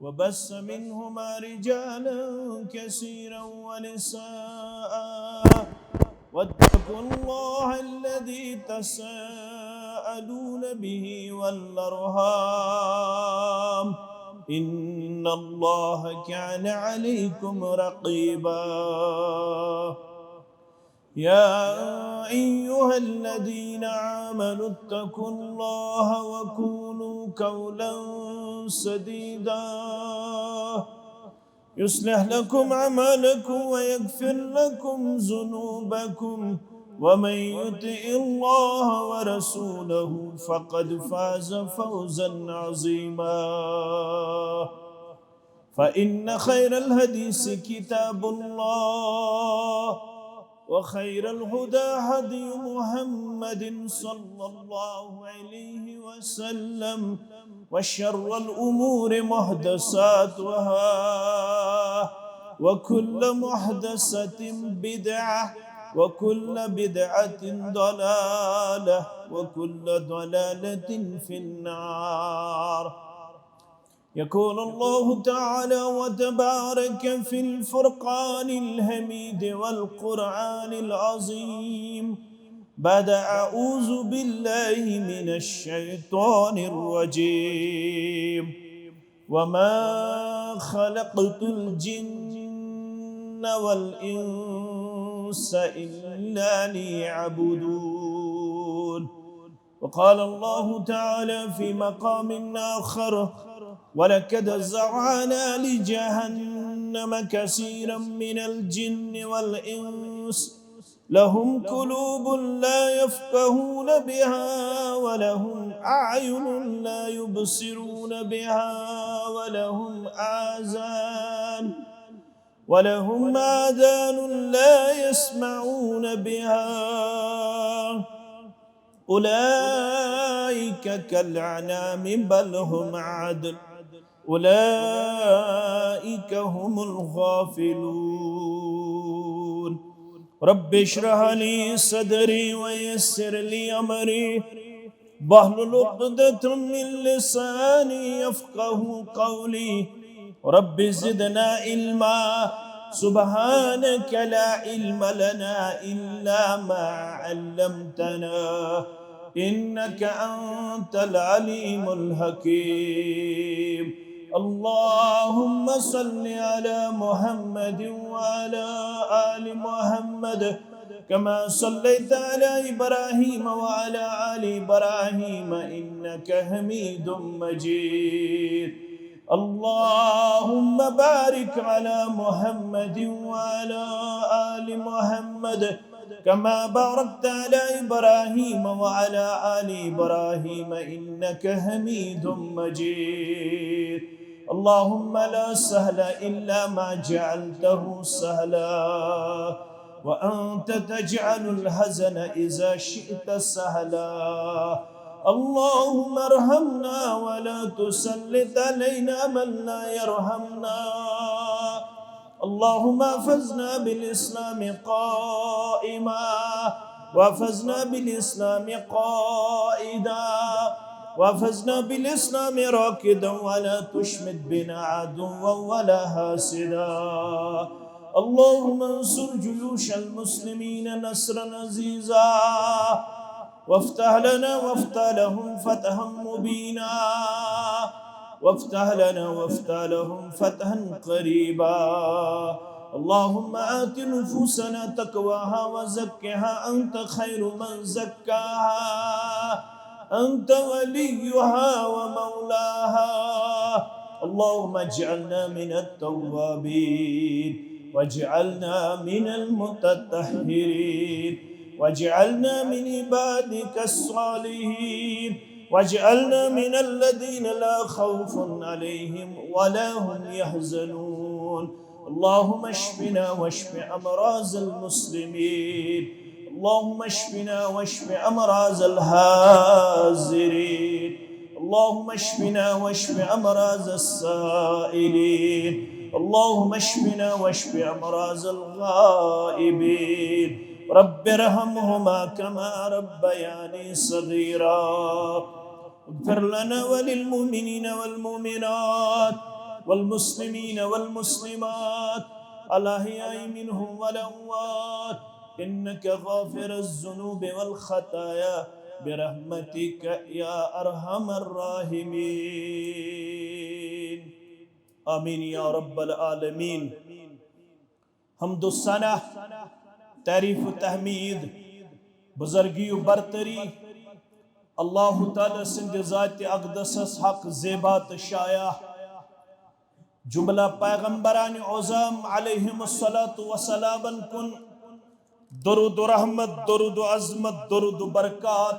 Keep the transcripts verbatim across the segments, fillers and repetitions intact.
وبث منهما رجالا كثيرا ونساء، واتقوا الله الذي تساءلون به والأرحام، إن الله كان عليكم رقيبا. يا أيها الذين آمنوا اتقوا الله وقولوا قولا سديدا، يصلح لكم أعمالكم ويغفر لكم ذنوبكم، ومن يطع الله ورسوله فقد فاز فوزا عظيما. فإن خير الحديث كتاب الله، وخير الهدى هدي محمد صلى الله عليه وسلم، وشر الأمور محدثاتها، وكل محدثة بدعة، وكل بدعة ضلالة، وكل ضلالة في النار. يقول الله تعالى وتبارك في الفرقان الحميد والقرآن العظيم بعد أعوذ بالله من الشيطان الرجيم: وما خلقت الجن والإنس إلا ليعبدون. وقال الله تعالى في مقام آخر: ولقد ذرأنا لجهنم كثيرا من الجن والإنس، لهم قلوب لا يفقهون بها، ولهم أعين لا يبصرون بها، ولهم آذان ولهم آذان لا يسمعون بها، أولئك كالأنعام بل هم أضل، أولئك هم الغافلون. رب اشرح لي صدري ويسر لي أمري واحلل عقدة من لساني يفقه قولي. رب زدنا علما. سبحانك لا علم لنا إلا ما علمتنا إنك أنت العليم الحكيم. اللهم صل على محمد وعلى آل محمد كما صليت على إبراهيم وعلى آل إبراهيم إنك حميد مجيد. اللهم بارك على محمد وعلى آل محمد كما باركت على إبراهيم وعلى آل إبراهيم إنك حميد مجيد. اللهم لا سهل إلا ما جعلته سهلا، وأنت تجعل الحزن إذا شئت سهلا. اللهم ارحمنا ولا تسلط علينا من لا يرحمنا. اللهم احفظنا بالإسلام قائما، واحفظنا بالإسلام قائدا، واحفظنا بالإسلام راكدا، ولا تشمت بنا عدوا ولا حاسدا. اللهم انصر جيوش المسلمين نصرا عزيزا، وافتح لنا وافتح لهم فتحا مبينا، وافتح لنا وافتح لهم فتحا قريبا. اللهم آت نفوسنا تقواها وزكها أنت خير من زكاها، أنت وليها ومولاها. اللهم اجعلنا من التوابين، واجعلنا من المتطهرين، واجعلنا من عبادك الصالحين، واجعلنا من الذين لا خوف عليهم ولا هم يحزنون. اللهم اشفنا واشف أمراض المسلمين. اللهم اشفنا واشف أمراض الحاضرين. اللهم اشفنا واشف أمراض السائلين. اللهم اشفنا واشف أمراض الغائبين. رب ارحمهما كما ربياني صغيرا. اغفر لنا وللمؤمنين والمؤمنات والمسلمين والمسلمات الأحياء منهم والأموات إنك غافر الذنوب والخطايا برحمتك يا أرحم الراحمين. آمين يا رب العالمين. حمد و ثنا، تعریف و تحمید، بزرگی و برتری، اللہ تعالیٰ سٕنٛدِ ذاتِ اقدسس حق زیبا تہٕ شایع۔ جملہ پیغمبران عظام علیہم الصلوۃ والسلام کُن درود و رحمت، درود و عظمت، درود و برکات۔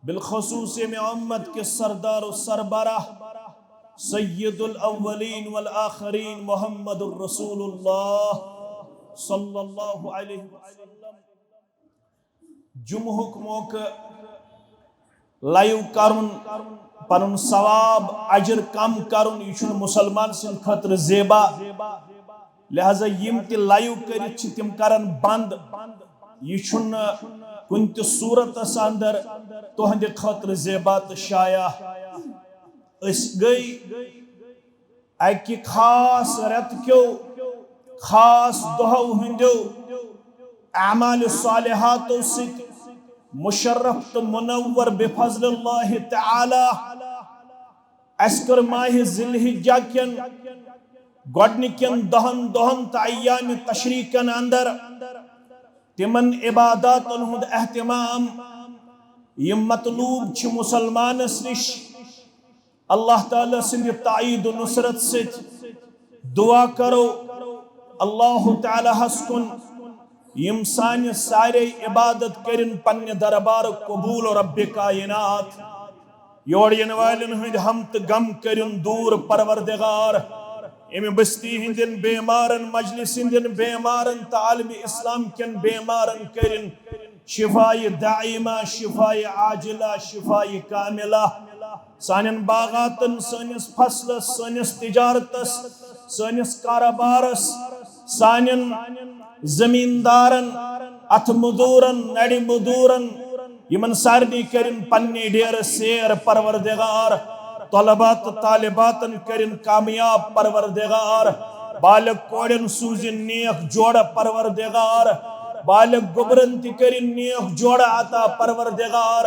بالخصوص ییٚمہِ امت کِس سردار و سربراہ سید الاولین والآخرین محمد رسول اللہ صلی اللہ علیہ وسلم۔ جمعہُک موقع لایو کرُن، پنُن ثواب اجر کم کرُن، یہِ چھُنہٕ مسلمان سٕنٛدِ خٲطرٕ زیبا۔ لہذا یِم تہِ لایو کٔرِتھ چھِ، تِم کرن بند۔ یہِ چھُنہٕ کُنہِ تہِ صورتس اندر تُہنٛدِ خٲطرٕ زیبا تہٕ شایع۔ أسۍ گٔے اکہِ خاص رٮ۪تہٕ کیو، خاص دۄہو ہٕنٛدیو اعمال صالحاتو سۭتۍ مشرف تہٕ منور بفضل اللہ تعالیٰ۔ اسہِ کٔر ماہِ ذی الحجہ کٮ۪ن گۄڈنِکٮ۪ن دہن دۄہن تہٕ ایام تشریقن اندر تِمن عباداتن ہُنٛد اہتمام، یِم مطلوب چھِ مسلمانس نِش۔ اللہ تعالیٰ سٕنٛدِ تائید و نصرت سۭتۍ دعا کرو اللہ تعالیٰ ہس کُن، یِم سانہِ سارے عبادت کٔرِن پننہِ دربار قبول رب کائنات۔ یور یِنہٕ والٮ۪ن ہٕنٛدۍ ہم تہٕ غم کٔرِن دوٗر پروردگار۔ اَمہِ بستی ہٕنٛدٮ۪ن بیمارن، مجلس ہٕنٛدٮ۪ن بیمارن تہٕ عالم اسلام کٮ۪ن بیمارن کٔرِن شفای دائمہ، شفای عاجلہ، شفای کاملہ۔ سانٮ۪ن باغاتن، سٲنِس فصلس، سٲنِس تجارتس، سٲنِس کارٕبارس، سانٮ۪ن زمیٖندارن، اتھٕ مزدورن، نرِ مزدورن، یِمن سارنٕے کٔرِن پننہِ ڈیرٕ سیر پروردگار۔ طلبہ تہٕ طالباتن کٔرِن کامیاب پروردگار۔ بالغ کورٮ۪ن سوٗزِن نیک جوڑٕ پروردگار۔ بالغ گوٚبرن تہِ کٔرِن نیک جوڑٕ عطا پروردگار۔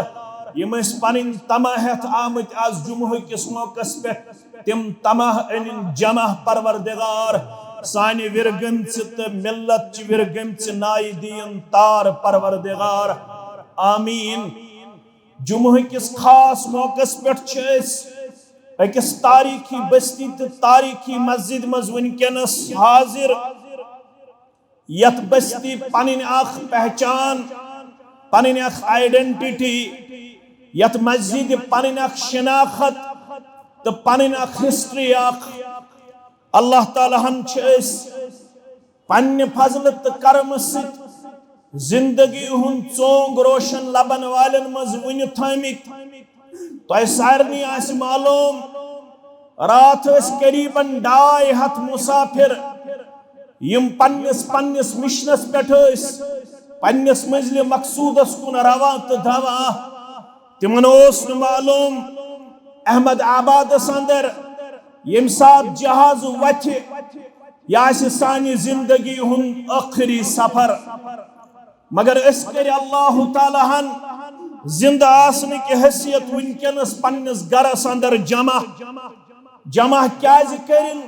یِم ٲسۍ پنٕنۍ تماہ ہٮ۪تھ آمٕتۍ آز جمعہ کِس موقعس پٮ۪ٹھ، تِم تماہ أنِن جمع پروردگار۔ سانہِ وِرگٔمژِ تہٕ ملت چہِ وِرگٔمژِ نایہِ دِیِن تار پروردگار۔ آمین۔ جمعہ کِس خاص موقعس پٮ۪ٹھ چھِ أسۍ أکِس تاریخی بستی تہٕ تاریخی مسجد منٛز وٕنکیٚنس حاضر، یتھ بستی پنٕنۍ اکھ پہچان، پنٕنۍ اکھ آئیڈینٹیٹی، یتھ مسجد پنٕنۍ اکھ شناخت تہٕ پنٕنۍ اکھ ہسٹری اکھ۔ اللہ تعالیٰ ہن چھِ أسۍ پننہِ فضلہٕ تہٕ کرمہٕ سۭتۍ زندگی ہُنٛد ژونگ روشن لبن والٮ۪ن منٛز وُنہِ تھٲمٕتۍ۔ تۄہہِ سارنٕے آسہِ معلوم، راتھ ٲسۍ قریباً ڈاے ہتھ مسافر، یِم پننِس پننِس مشنس پٮ۪ٹھ ٲسۍ، پننِس منزلِ مقصودس کُن رواں تہٕ دواں۔ تِمن اوس نہٕ معلوم احمد آبادس اندر ییٚمہِ ساتہٕ جہاز وتھِ، یہِ آسہِ سانہِ زندگی ہُنٛد ٲخری سفر۔ مگر أسۍ کٔرۍ اللہ تعالیٰ ہن زندٕ آسنٕکۍ حیثیت وٕنکیٚنس پننِس گرس اندر جمع۔ جمع کیازِ کٔرِن؟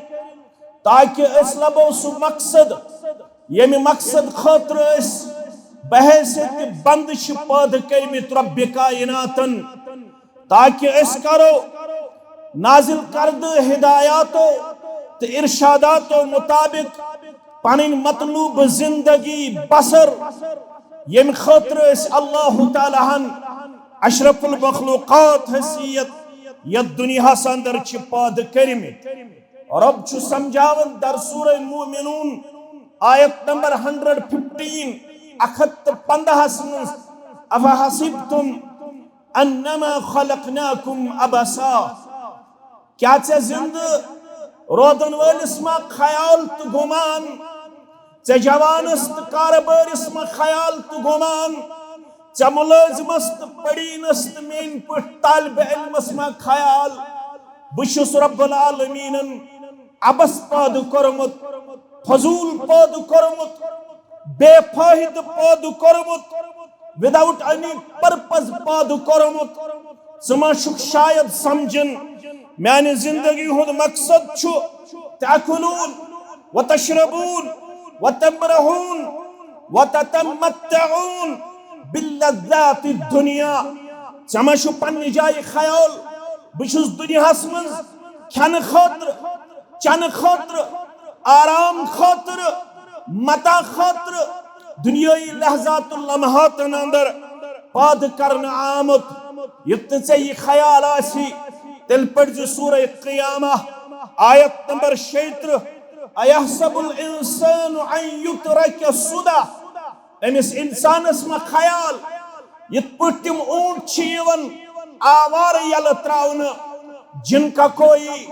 تاکہ أسۍ لبو سُہ مقصد، ییٚمہِ مقصد خٲطرٕ أسۍ بحیثیت بندٕ چھِ پٲدٕ کٔرمٕتۍ رب کائناتن، تاکہ أسۍ کرو نازل کردٕ ہدایاتو تہٕ ارشاداتو مطابق پنٕنۍ مطلوب زندگی بسر، ییٚمہِ خٲطرٕ أسۍ اللہ تعالیٰ ہن اشرف المخلوقات حیثیت یتھ دنیاہس اندر چھِ پٲدٕ کٔرمٕتۍ۔ رب چھُ سمجھاوان در سورہ مومنون آیت نمبر ہنڈریڈ ففٹین، اکھ ہتھ تہٕ پندہس منٛز، "افحسبتم انما خلقناکم عبثا"، کیا ژےٚ زندٕ روزن وٲلِس ما خیال تہٕ گمان؟ ژےٚ جوانس تہٕ کارٕبٲرِس ما خیال تہٕ گمان؟ ژےٚ مُلٲزمس تہٕ پٔڑیٖنس تہٕ میٲنۍ پٲٹھۍ طالب علمس ما خیال؟ بہٕ چھُس رب العالمینن عبث پٲدٕ کوٚرمُت، فضول پٲدٕ کوٚرمُت، بے فٲیدٕ پٲدٕ کوٚرمُت، without any purpose پٲدٕ کوٚرمُت۔ ژٕ ما چھُکھ شاید سمجھن، میانہِ زندگی ہُنٛد مقصد چھُ تأکلون وتشربون وتمرحون وتتمتعون باللذات الدنیا۔ ژےٚ ما چھُ پننہِ جایہِ خیال، بہٕ چھُس دُنیاہس منٛز کھٮ۪نہٕ خٲطرٕ، چنہٕ خٲطرٕ، آرام خٲطرٕ، متاع خٲطرٕ، دُنیٲیی لحظات لمحاتن اندر پٲدٕ کرنہٕ آمُت۔ یُتھ نہٕ ژےٚ یہِ خیال آسی، تیٚلہِ پٔرۍ زِ سورہ قیامہ، آیت نمبر شیٚیہِ ترٕٛہ، "أيحسب الإنسان أن يترك سدى؟" أمِس انسانس ما خیال، یِتھ پٲٹھۍ تِم اوٗنٹ چھِ یِوان آوارٕ یَلہٕ ترٛاونہٕ، جن کا کوئی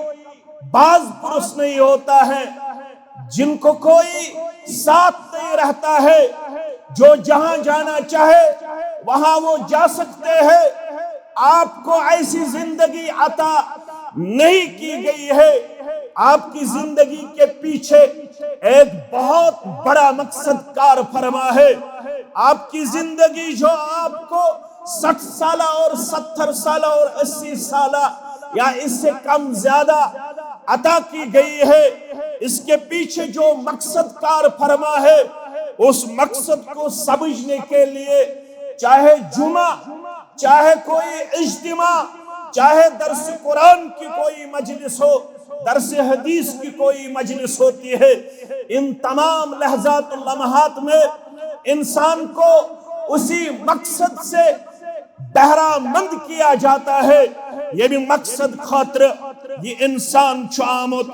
باز پرس نہیں ہوتا ہے، جن کو کوئی ساتھ نہیں رہتا ہے، جو جہاں جانا چاہے وہاں وہ جا سکتے ہیں۔ آپ کو ایسی زندگی عطا نہیں کی گئی ہے۔ آپ کی زندگی کے پیچھے ایک بہت بڑا مقصد کار فرما ہے۔ آپ کی زندگی جو آپ کو سٹھ سالہ اور ستر سالہ اور اسی سالہ یا اس سے کم زیادہ عطا کی گئی ہے، اس کے پیچھے جو مقصد کار فرما ہے، اس مقصد کو سمجھنے کے لیے چاہے جمعہ، چاہے کوئی اجتماع، چاہے درس قرآن کی کوئی مجلس ہو، درس حدیث کی کوئی مجلس ہوتی ہے، ان تمام لحظات و لمحات میں انسان کو اسی مقصد سے بہرہ مند کیا جاتا ہے، ییٚمہِ مقصد خٲطرٕ یہِ انسان چھُ آمُت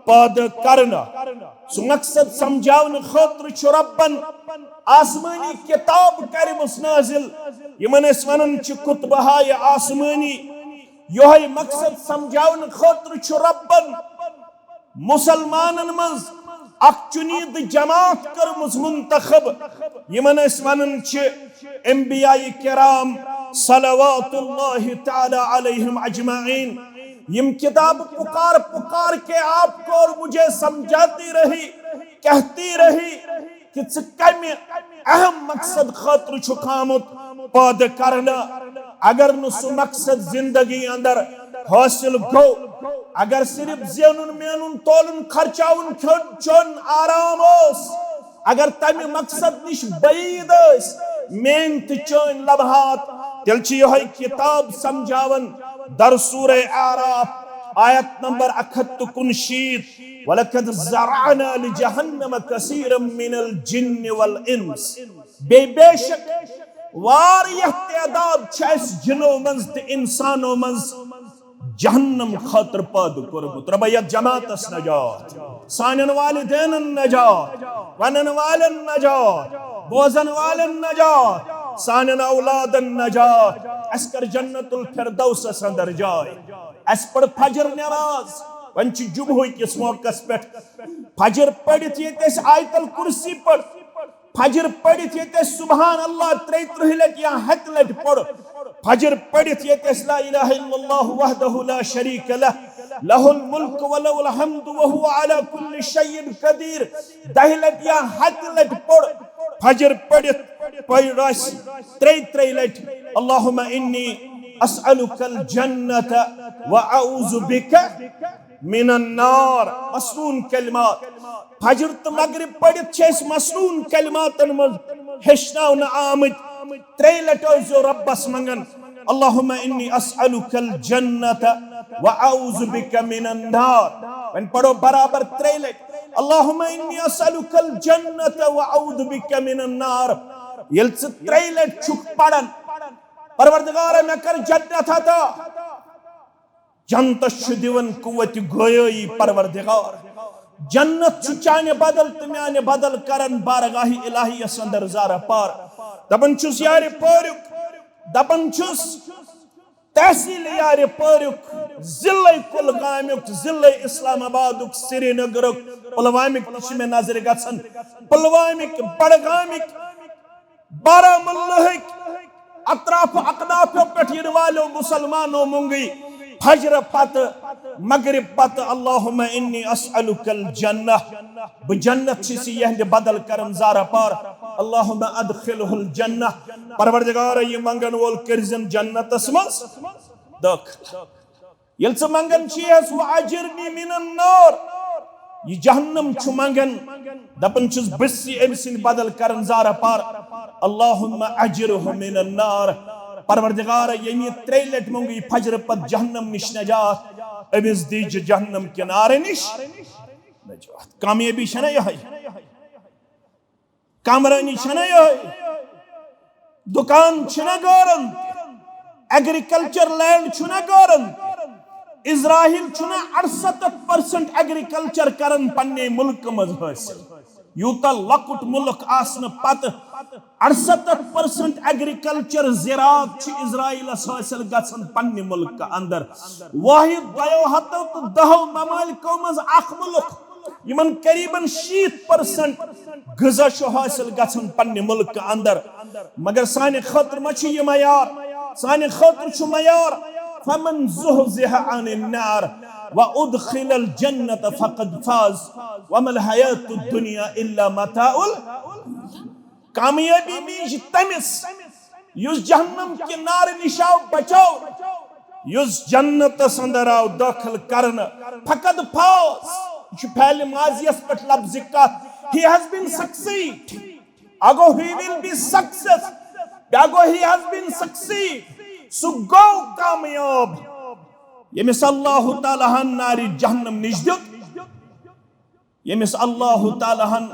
پٲدٕ کرنہٕ۔ سُہ مقصد سمجھاونہٕ خٲطرٕ چھُ رۄبن آسمٲنی کِتاب کٔرمٕژ نٲزِل، یِمن أسۍ ونان چھِ کتبہٕ ہائے آسمٲنی۔ یِہوٚے مقصد سمجھاونہٕ خٲطرٕ چھُ رۄبن مسلمانن منٛز اکھ چُنیدٕ جماعت کٔرمٕژ منتخب، یِمن أسۍ ونان چھِ انبیاء کرام صلوات اللہ تعالی علیہم اجمعین۔ یِم کتاب پکار پکار کے آپ کو اور مجھے سمجھاتی رہی، کہتی رہی کہ ژٕ کمہِ اہم مقصد خٲطرٕ چھُکھ آمُت پٲدٕ کرنہٕ۔ اگر نہٕ سُہ مقصد زندگی اندر حٲصِل گوٚو، اگر صرف زینُن مینُن تولُن خرچاوُن کھیوٚن چیوٚن آرام اوس، اگر تمہِ مقصد نِش بعید ٲسۍ میٲنۍ تہٕ چٲنۍ لمحات، تیٚلہِ چھِ یِہوٚے کتاب سمجھاوان در سورہ اعراف آیت نمبر اکھ ہتھ تہٕ کُنشیٖتھ، "ولقد ذرأنا لجهنم كثيرا من الجن والإنس۔" بے بے شک واریاہ تعداد چھِ اَسہِ جنو منٛز تہٕ انسانو منٛز جہنم خٲطرٕ پٲدٕ کوٚرمُت۔ رۄبا، یتھ جماعتس نجات، سانٮ۪ن والدینن نجات، ونن والٮ۪ن نجات، بوزن والٮ۪ن نجات، سانٮ۪ن اولادن نجات۔ اَسہِ کر جنت الفردوسس اندر جاے۔ اَسہِ پٔر فجر نماز۔ وۄنۍ چھِ جمعہ کِس موقعس پٮ۪ٹھ فجر پٔرِتھ ییٚتہِ أسۍ آیت الکرسی پٔر، فجر پٔرِتھ ییٚتہِ أسۍ سبحان اللہ ترٛیہِ ترٕٛہہِ لٹہِ یا ہتہِ لٹہِ پوٚر۔ فجر پٔرِتھ ییٚتہِ أسۍ لا الہ الا اللہ وحدہ لا شریک لہ، لہ الملک و لہ الحمد و هو علی کل شیء قدیر دہہِ لٹہِ یا ہتہِ لٹہِ پوٚر۔ فجر پٔرِتھ پٔر اَسہِ ترٛیہِ ترٛیہِ لٹہِ، اللہم انی اسألک الجنت و اعوذ بک من النار۔ مسنون کلمات۔ فجر تہٕ مغرب پٔرِتھ چھِ أسۍ مسنون کلماتن منٛز ہیٚچھناونہٕ آمٕتۍ۔ ترٛیٚیہِ لٹہِ ٲسۍزیو رۄبس منٛگان، اللہم انی اسألک الجنت و اعوذ بک من النار۔ وۄنۍ پرو برابر ترٛیٚیہِ لٹہِ، اللہم انی اسألک الجنت و اعوذ بک من النار۔ ییٚلہِ ژٕ ترٛیٚیہِ لٹہِ چھُکھ پران، پروردگارا، مےٚ کر جنت عطا۔ جنتس چھُ دِوان قوت گویٲیی پروردگار۔ جنت چھُ چانہِ بدل تہٕ میانہِ بدل کران بارگاہ الہیس اندر زارہ پار۔ دپان چھُس یارِ پٲریُک، دپان چھُس تحصیل یارِ پٲریُک، ضلعے کُلگامیُک، ضلعے اسلام آبادُک، سرینگرُک، پلوامِک تہِ چھِ مےٚ نظرِ گژھان، پلوامِک، بڈگامِک، بارہمولہٕکۍ اطراف اکنافو پٮ۪ٹھ یِنہٕ والیو مسلمانو مۄنگٕے فجرٕ پتہٕ مغرب پتہٕ، اللہم انی اسألک الجنہ، بہٕ جنت چھُس یہندِ بدل کران زارہ پار، اللہم ادخلہ الجنہ، پروردگار، یہِ منگن وول کٔرزن جنتس منٛز دٲخل۔ ییٚلہِ ژٕ منگان چھِیَس، "وَأَجِرْنِي مِنَ النَّارِ"، یہِ جہنم چھُ منگان، دپان چھُس، بہٕ چھُس أمۍ سٕنٛدِ بدل کران زارہ پار، "اللہم اجرہ من النار"، پروردگار، ییٚمۍ یہِ ترٛیٚیہِ لٹہِ مۄنگُے فجرٕ پتہٕ جہنم نِش نجات، أمِس دیٖزِ جہنم کہِ نارٕ نِش نجات۔ کامیٲبی چھنہ یِہے؟ کمرٲنی چھنہ یِہے؟ دُکان چھنہ گارن؟ ایگریکلچر لینڈ چھنہ گارن؟ اسرائیل چھنہ اَرسَتَتھ پرسنٹ ایگریکلچر کران پننے ملکہٕ منٛز حٲصِل؟ یوٗتاہ لۄکُٹ مُلک آسنہٕ پتہٕ اَرسَتَتھ پرسنٹ ایگریکلچر، زراعت، چھُ اسرائیلس حٲصِل گژھان پننہِ ملکہٕ اندر۔ واحد دۄیو ہتو تہٕ دہو ممالکو منٛز اکھ مُلک، یِمن قریباً شیٖتھ پرسنٹ غذا چھُ حٲصِل گژھان پننہِ مُلکہٕ اندر۔ مگر سانہِ خٲطرٕ ما چھُ یہِ معیار؟ سانہِ خٲطرٕ چھُ معیار، "فمن زحزح عن النار وادخل الجنة فقد فاز وما الحياة الدنيا إلا متاع ال-" کامیٲبی میج تٔمِس یُس جہنم کہِ نارٕ نِش آو بچاونہٕ، یُس جنتس اندر آو دٲخل کرنہٕ، فقد فاز۔ یہِ چھُ فعل ماضیَس پٮ۪ٹھ لفظِ کتھ۔ He has been succeed۔ اگو he will be success۔ بیٚیہِ گوٚو he has been succeed۔ سُہ گوٚو کامیاب، ییٚمِس اللہ تعالیٰ ہن نارِ جہنم نِش دیُت۔ ییٚمِس اللہ تعالیٰ ہن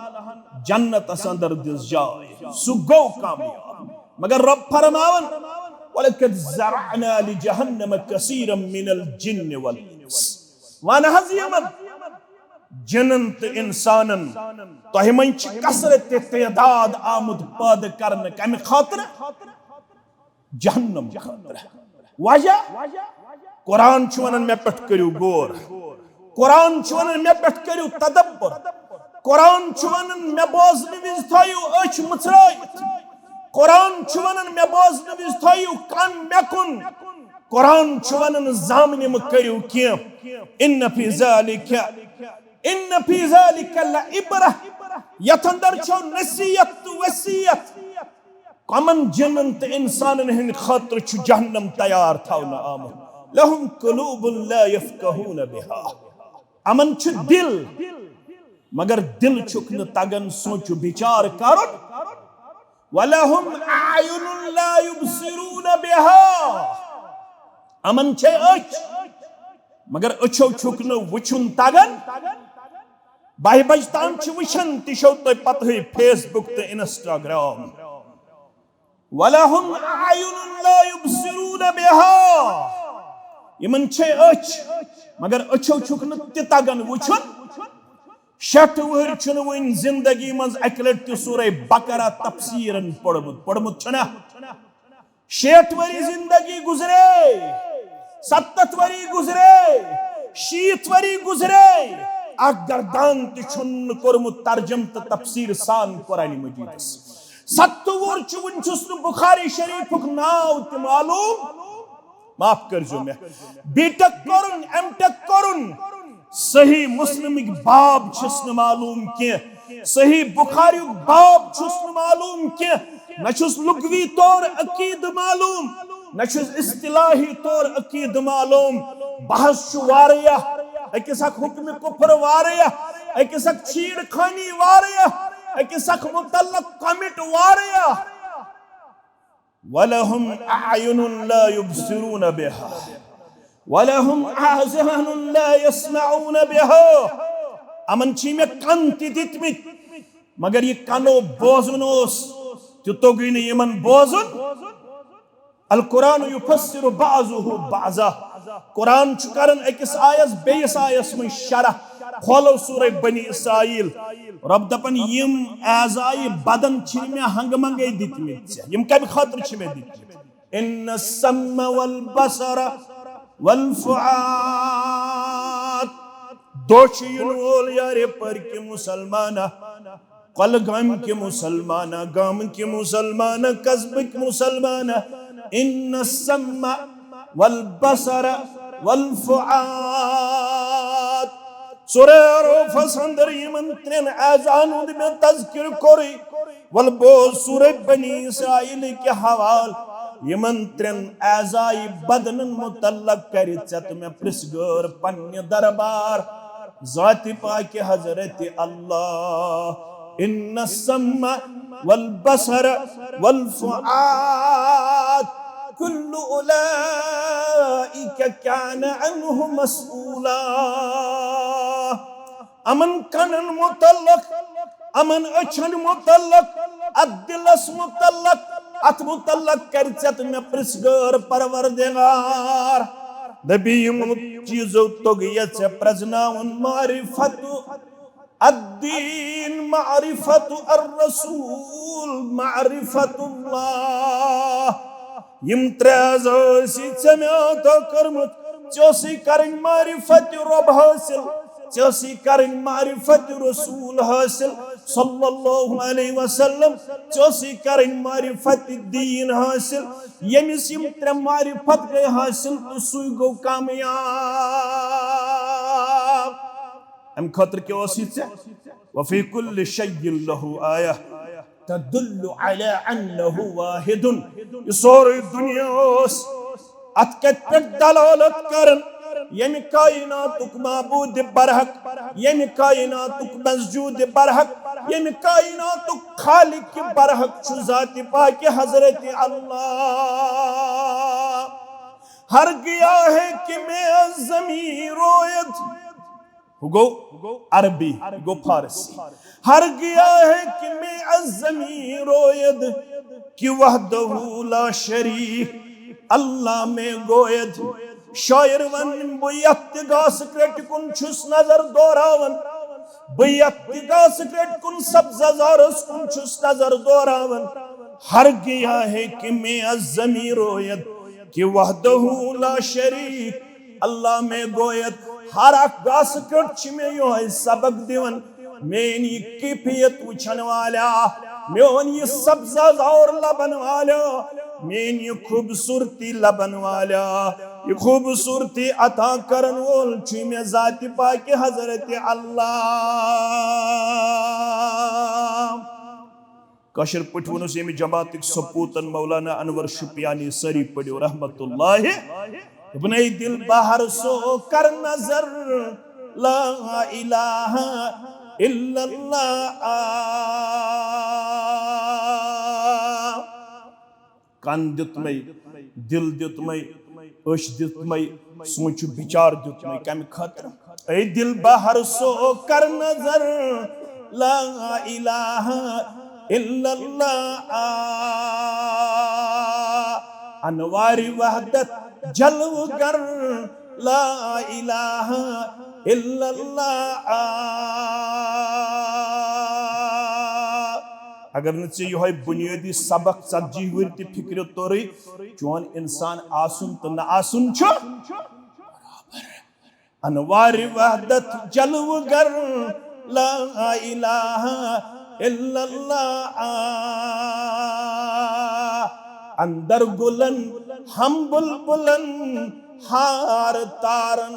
جنتس اندر دِژ جاے، سُہ گوٚو کامیاب۔ مگر رب فرماوان، "ولقد ذرأنا لجهنم كثيرا من الجن والإنس۔" ون حظ یِمن جنن تہٕ انسانن، تۄہہِ منٛز چھِ کثرت تعداد آمُت پٲدٕ کرنہٕ۔ کمہِ خٲطرٕ؟ جہنم خٲطرٕ۔ وجہ؟ قرآن چھُ ونان، مےٚ پٮ۪ٹھ کٔرِو غور۔ قرآن چھُ ونان، مےٚ پٮ۪ٹھ کٔرِو تدبر۔ قرآن چھُ ونان، مےٚ بوزنہٕ وِزِ تھٲیِو أچھ مٕژرٲیِتھ۔ قرآن چھُ ونان، مےٚ بوزنہٕ وِزِ تھٲیِو کن مےٚ کُن۔ قرآن چھُ ونان، زامنہِ مہٕ کٔرِو کینٛہہ۔ ان فی ذالک، ان فی ذالک لعبرہ، یتھ اندر چھو نصیحت تہٕ وصیت۔ کمن جنن تہٕ انسانن ہٕنٛدِ خٲطرٕ چھُ جہنم تیار تھاونہٕ آمُت؟ لہم قلوب لا یفقہون بہا۔ یِمن چھُ دل، مگر دل چھُکھ نہٕ تگان سونچ و بچار کرُن۔ ولہم اعین لا یبصرون بہا۔ یِمن چھے أچھ، مگر أچھو چھُکھ نہٕ وٕچھُن تگان۔ باہہِ بجہِ تام چھِ وٕچھان، تہِ چھو تۄہہِ پتہٕے، فیس بُک تہٕ انسٹاگرام۔ ولہم اعین لا یبصرون بہا۔ یِمن چھے أچھ، مگر أچھو چھُکھ نہٕ تہِ تگان وٕچھُن۔ شیٹھ وُہٕرۍ چھُنہٕ وُنہِ زندگی منٛز اکہِ لٹہِ تہِ سورہ بقرہ تفسیرن پوٚرمُت۔ پوٚرمُت چھُنہ؟ شیٹھ ؤری زندگی گزرے، ستتھ ؤری گزرے، شیٹھ ؤری گزرے، اکھ گردان تہِ چھُنہٕ کوٚرمُت ترجم تہٕ تفسیر سان قرآن مجیدس۔ ستتھ وُہُر چھُ، وُنہِ چھُس نہٕ بخاری شریفُک ناو تہِ معلوم۔ معاف کٔرزیو مےٚ۔ بی ٹیک کوٚرُن، ایم ٹیک کوٚرُن، صحیح مسلمٕکۍ باب چھِس نہٕ معلوم کینٛہہ، صحیح بخاریُک باب چھُس نہٕ معلوم کینٛہہ، نہ چھُس لغوی طور عقیدٕ معلوم، نہ چھُس اصطلاحی طور عقیدٕ معلوم۔ بحث چھُ واریاہ، أکِس اکھ حکمِ کفر واریاہ، أکِس اکھ چھیڑ خانی واریاہ، أکِس اکھ متعلق کمنٹ واریاہ۔ ولہم اعین لا یبصرون بہا، ولہم آذان لا یسمعون بہا۔ یِمن چھِ مےٚ کن تہِ دِتمٕتۍ، مگر یہِ کنو بوزُن اوس، تہِ توٚگُے نہٕ یِمن بوزُن۔ القرآن یفسر بعضہ بعضا۔ قرآن چھُ کران أکِس آیس بیٚیِس آیس منٛز شرح۔ کھولو سورہ بنی اسرائیل۔ رب دپان، یِم اعضائے بدن چھِ مےٚ ہنگہٕ منگے دِتمٕتۍ ژےٚ۔ یِم کمہِ خٲطرٕ چھِ مےٚ دِتمٕتۍ؟ ان السمع والبصر والفؤاد۔ دۄہ چھُ یِنہٕ وول یارِ پٔرۍ کہِ مسلمانہ، کۄلگامہِ کہِ مسلمانہ، گامہٕ کہِ مسلمانہ، قصبہٕ کہِ مسلمانہ۔ ان السمع والبصر والفؤاد۔ ژورو روفس اندر یمن ترین اعضاہن ہند مےٚ تذکر کوٚرُے، ولہٕ بوز سورہ بنی اسرائیل کہِ حوال۔ یمن ترین اعضاء بدنن متعلق کرِ ژےٚ تہٕ مےٚ پرژھ گٲر پننہِ دربار ذات پاک حضرت اللہ۔ ان السمع والبصر والفؤاد كل أولئك كان عنه مسؤولا۔ یِمن کنن متعلق، یِمن أچھن متعلق، اتھ دلس متعلق، اتھ متعلق کرِ ژےٚ تہٕ مےٚ پرژھ گٲر پروردگار۔ نبی، یِمو چیزو توٚگ یہِ ژےٚ پرزناوُن، معرفت الدین، معرفت الرسول، معرفت اللہ۔ یم ترٛےٚ اعضاء ٲسی ژےٚ مےٚ عطا کٔرمٕتۍ۔ ژےٚ ٲسی کرٕنۍ معرفت رۄب حٲصِل، ژےٚ ٲسی کرٕنۍ معرفت رسول حٲصِل صلی اللہ علیہ وسلم، ژےٚ ٲسی کرٕنۍ معرفت دین حٲصِل۔ ییٚمِس یم ترٛےٚ معرفت گٔے حٲصِل تہٕ سُے گوٚو کامیاب۔ امہِ خٲطرٕ کیٛاہ اوس یہِ ژےٚ؟ وفی کل شیء لہ آیہ تدل علی انہ واحد۔ یہِ سورُے دُنیا اوس اتھ کتھ پٮ۪ٹھ دلالت کران، ییٚمہِ کائناتُک معبود برحق، ییٚمہِ کائناتُک مسجود برحق، ییٚمہِ کائناتُک خالق برحق چھُ ذات پاک حضرت اللہ۔ ہر گیا ہے کہ میں از زمین رویت۔ ہُہ گوٚو عربی، یہِ گوٚو فارسی۔ ہر گیا ہے کہ میں از زمین روید کہ وحدہ لا شریک اللہ میں گوید۔ شاعر ون، بہٕ یتھ تہِ گاسہٕ کرٛٹہِ کُن چھُس نظر دوراوان، بہٕ یتھ تہِ گاسہٕ کرٛٹہِ کُن سبزہ زارس کُن چھُس نظر دوراوان۔ ہر گیا ہے کہ میں از زمین روید کہ وحدہ لا شریک اللہ میں گوید۔ ہر اکھ گاسہٕ کرٛٹھ چھِ مےٚ یِہوٚے سبق دِوان، میٲنۍ یہِ کیفیت وٕچھن والیا، میون یہِ سبزہ زار لبن والیا، میٲنۍ یہِ خوٗبصوٗرتی لبن والیا، یہِ خوٗبصوٗرتی عطا کرن وول چھُ مےٚ ذاتِ پاکِ حضرت اللہ۔ کٲشِر پٲٹھۍ ووٚنُس ییٚمہِ جماعتٕکۍ سپوٗتن مولانا انور شُپیانی، سٲری پٔرِو رحمت اللہ۔ ابن دل بہر سو کر نظر، لا الہ الا اللہ۔ کن دیُتمَے، دل دیُتمَے، أچھ دیُتمَے، سونٛچُ بِچار دیُتمَے۔ کَمہِ خٲطرٕ؟ اے دل بہر سو کر نظر، لا الہ الا اللہ۔ انوار وحدت جلوگر، لا الہ الا اللہ۔ اگر نہٕ ژےٚ یِہوٚے بُنیٲدی سبق ژتجی ؤرۍ تہِ فِکرِ توٚرُے، چون انسان آسُن تہٕ نہ آسُن چھُ۔ انوار وحدت جلوگر، لا الہ الا اللہ۔ اندر گلن ہم بلبلن، ہار تارن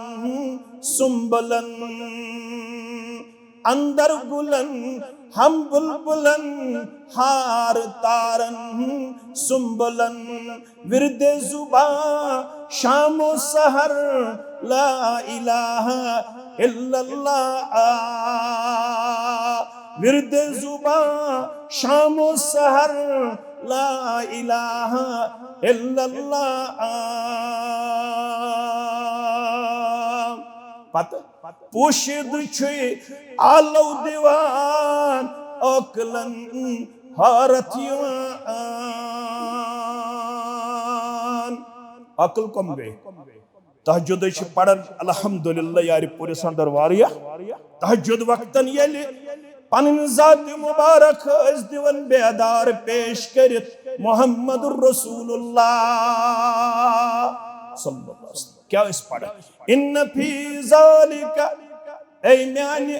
سنبلن۔ اندر گلن ہم بلبلن، ہار تارن سنبلن۔ ورد زباں شام و سحر، لا الہ الا اللہ۔ ورد زباں شام و سحر، لا الہ الا اللہ۔ پتہٕ پوشیدٕ چھُے آلو دِوان، عقلن حٲرتھ یِوان۔ عقل کم گٔے؟ تہجدے چھِ پران الحمدللہ یارِ پوٗرِس اندر واریاہ۔ تہجد وقتن ییٚلہِ پنٕنۍ ذات مبارک ٲسۍ دِوان بیدار پیش کٔرِتھ محمد رسول اللہ صلی اللہ علیہ وسلم۔ کیٛاہ ٲسۍ پران؟ ان فی ذالک، اے میانہِ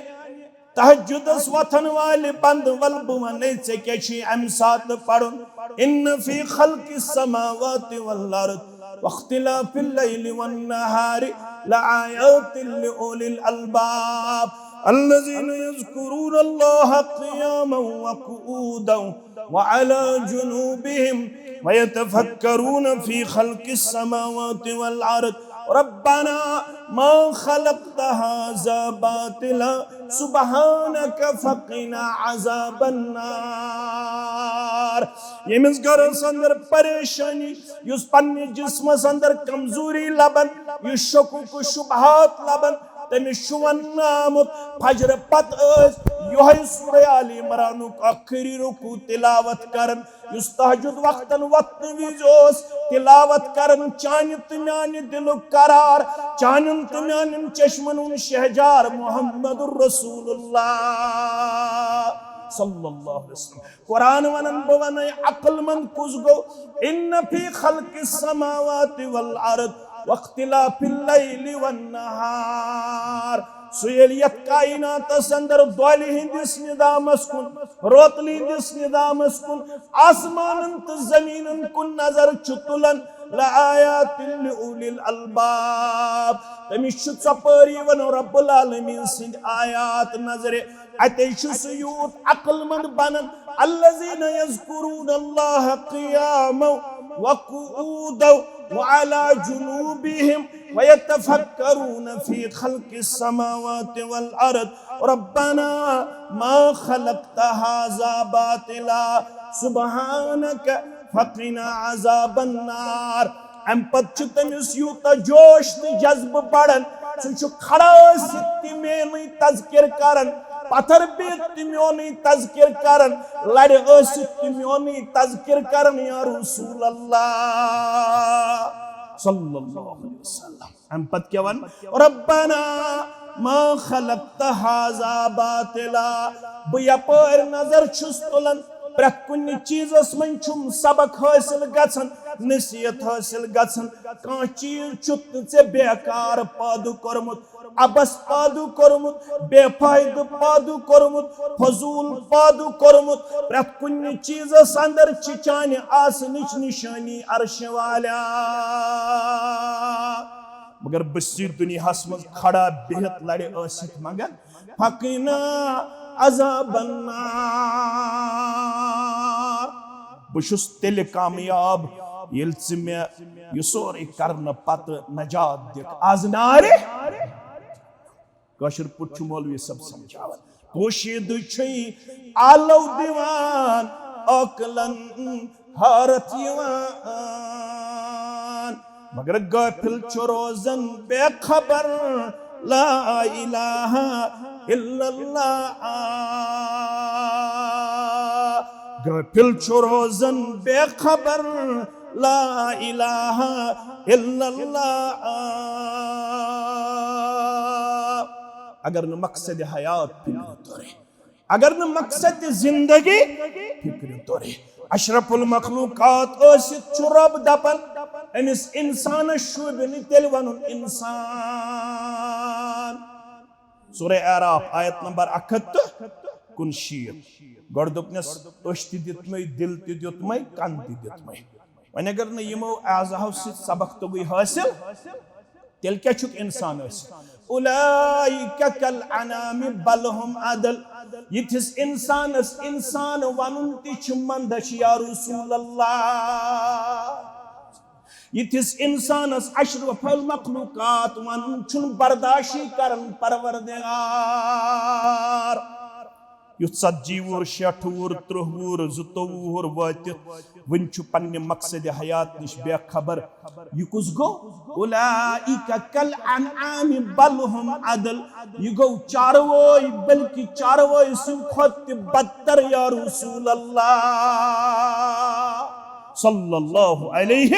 تہجدس وۄتھن والہِ بندٕ، ول بہٕ ونے ژےٚ کیٛاہ چھُے امہِ ساتہٕ پرُن۔ ان فی خلق السماوات والارض، واختلاف الليل والنهار لآيات لأولي الألباب الذين يذكرون الله قياما وقعودا وعلى جنوبهم ويتفكرون في خلق السماوات والأرض ربنا ما خلقت هذا باطلا سبحانك فقنا عذاب النار. ییٚمِس گرس اندر پریشانی، یُس پننہِ جسمس اندر کمزوری لبان، یُس شکوک و شبہات لبان، تٔمِس چھُ وننہٕ آمُت، فجرٕ پتہٕ ٲسۍ یِہوٚے سورہ آل عمرانُک ٲخری رکوع تلاوت کران، یُس تہجد وقتن وۄتھنہٕ وِزِ اوس تلاوت کران، چانہِ تہٕ میانہِ دِلُک قرار، چانٮ۪ن تہٕ میانٮ۪ن چشمن ہُنٛد شہجار محمد رسول اللہ صلی اللہ علیہ وسلم۔ قرآن ونان، بہٕ ونے عقل مند کُس گوٚو؟ ان فی خلق السماوات والارض واختلاف اللیل والنہار۔ سُہ ییٚلہِ یتھ کائناتس اندر دۄلہِ ہٕنٛدِس نظامس کُن، روتلہِ ہٕنٛدِس نظامس کُن، آسمانن تہٕ زمینن کُن نظر چھُ تُلان، لآیات لأولی الالباب، تٔمِس چھُ ژۄپٲرۍ یِوان رب العالمین سٕنٛدۍ آیات نظرِ۔ اتے چھُ سُہ یوٗت عقل مند بنان۔ الذين يذكرون الله قياما وقعودا وعلى جنوبهم ويتفكرون في خلق السماوات والأرض ربنا ما خلقت هذا باطلا سبحانك فقنا عذاب النار۔ امہِ پتہٕ چھُ تٔمِس یوٗتاہ جوش تہٕ جذبہٕ بڑان، سُہ چھُ کھڑا ٲسِتھ تہِ میونٕے تذکر کران، پتھر بِہِتھ تہِ میونٕے تذکر کران، لرِ ٲسِتھ تہِ میونٕے تذکر کران، یا رسول اللہ صلی اللہ علیہ وسلم۔ امہِ پتہٕ کیٛاہ ون؟ ربنا ما خلقت هذا باطلا۔ بہٕ یپٲرۍ نظر چھُس تُلان، پرٛٮ۪تھ کُنہِ چیٖزس منٛز چھُم سبق حٲصِل گژھان، نصیحت حٲصِل گژھان۔ کانٛہہ چیٖز چھُتھ نہٕ ژےٚ بیکار پٲدٕ کوٚرمُت، عبث پٲدٕ کوٚرمُت، بے فٲیدٕ پٲدٕ کوٚرمُت، فضوٗل پٲدٕ کوٚرمُت۔ پرٛٮ۪تھ کُنہِ چیٖزس اندر چھِ چانہِ آسنٕچ نشٲنی عرشہِ والیا۔ مگر بہٕ چھُس دُنیاہس منٛز کھڑا بِہِتھ لرِ ٲسِتھ منٛگان، فقنا عذاب النار۔ بہٕ چھُس تیٚلہِ کامیاب، ییٚلہِ ژٕ مےٚ یہِ سورُے کرنہٕ پتہٕ نجات دِکھ از نارِ۔ کٲشِر پٲٹھۍ چھُ مولوی صٲب سمجھاوان۔ پوشیدٕ چھُے آلو دِوان، عٲقلن حٲرتھ یِوان، مگر غٲفِل چھُ روزان بے خبر۔ لا الہ الا اللہ۔ غٲفِل چھُ روزان بے خبر۔ لا الہ الا اللہ۔ اگر نہٕ مقصد حیات فکرِ تورے، اگر نہٕ مقصد زندگی فکرِ تورے، اشرف المخلوقات ٲسِتھ چھُ رب دپان، أمِس انسانس شوٗبہِ نہٕ تیٚلہِ ونُن انسان۔ سورہ اعراف، آیت نمبر اکھ ہتھ تہٕ کُنشیٖتھ۔ گۄڈٕ دوٚپنس، أچھ تہِ دِتمَے، دِل تہِ دیُتمَے، کن تہِ دیُتمَے۔ وۄنۍ اگر نہٕ یِمو اعضاہو سۭتۍ سبق توٚگُے حٲصِل، تیٚلہِ کیٛاہ چھُکھ انسان ٲسِتھ؟ اولئک کالانعام بل هم اضل۔ یِتھِس انسانس انسان ونُن تہِ چھُ مندچھ یا رسول اللہ۔ یِتھِس انسانس اشرف المخلوقات ونُن چھُنہٕ برداشی کران پروردگار۔ یُتھ ژتجی وُہُر، شیٹھ وُہُر، ترٕٛہ وُہُر، زٕتووُہ وُہُر وٲتِتھ وُنہِ چھُ پننہِ مقصد حیات نِش بے خبر۔ یہِ کُس گوٚو؟ اولئک کالانعام بل هم اضل۔ یہِ گوٚو چاروٲے، بلکہِ چاروٲے سٕنٛدِ کھۄتہٕ تہِ بدتر یا رسول اللہ۔ صلی اللہ علیہ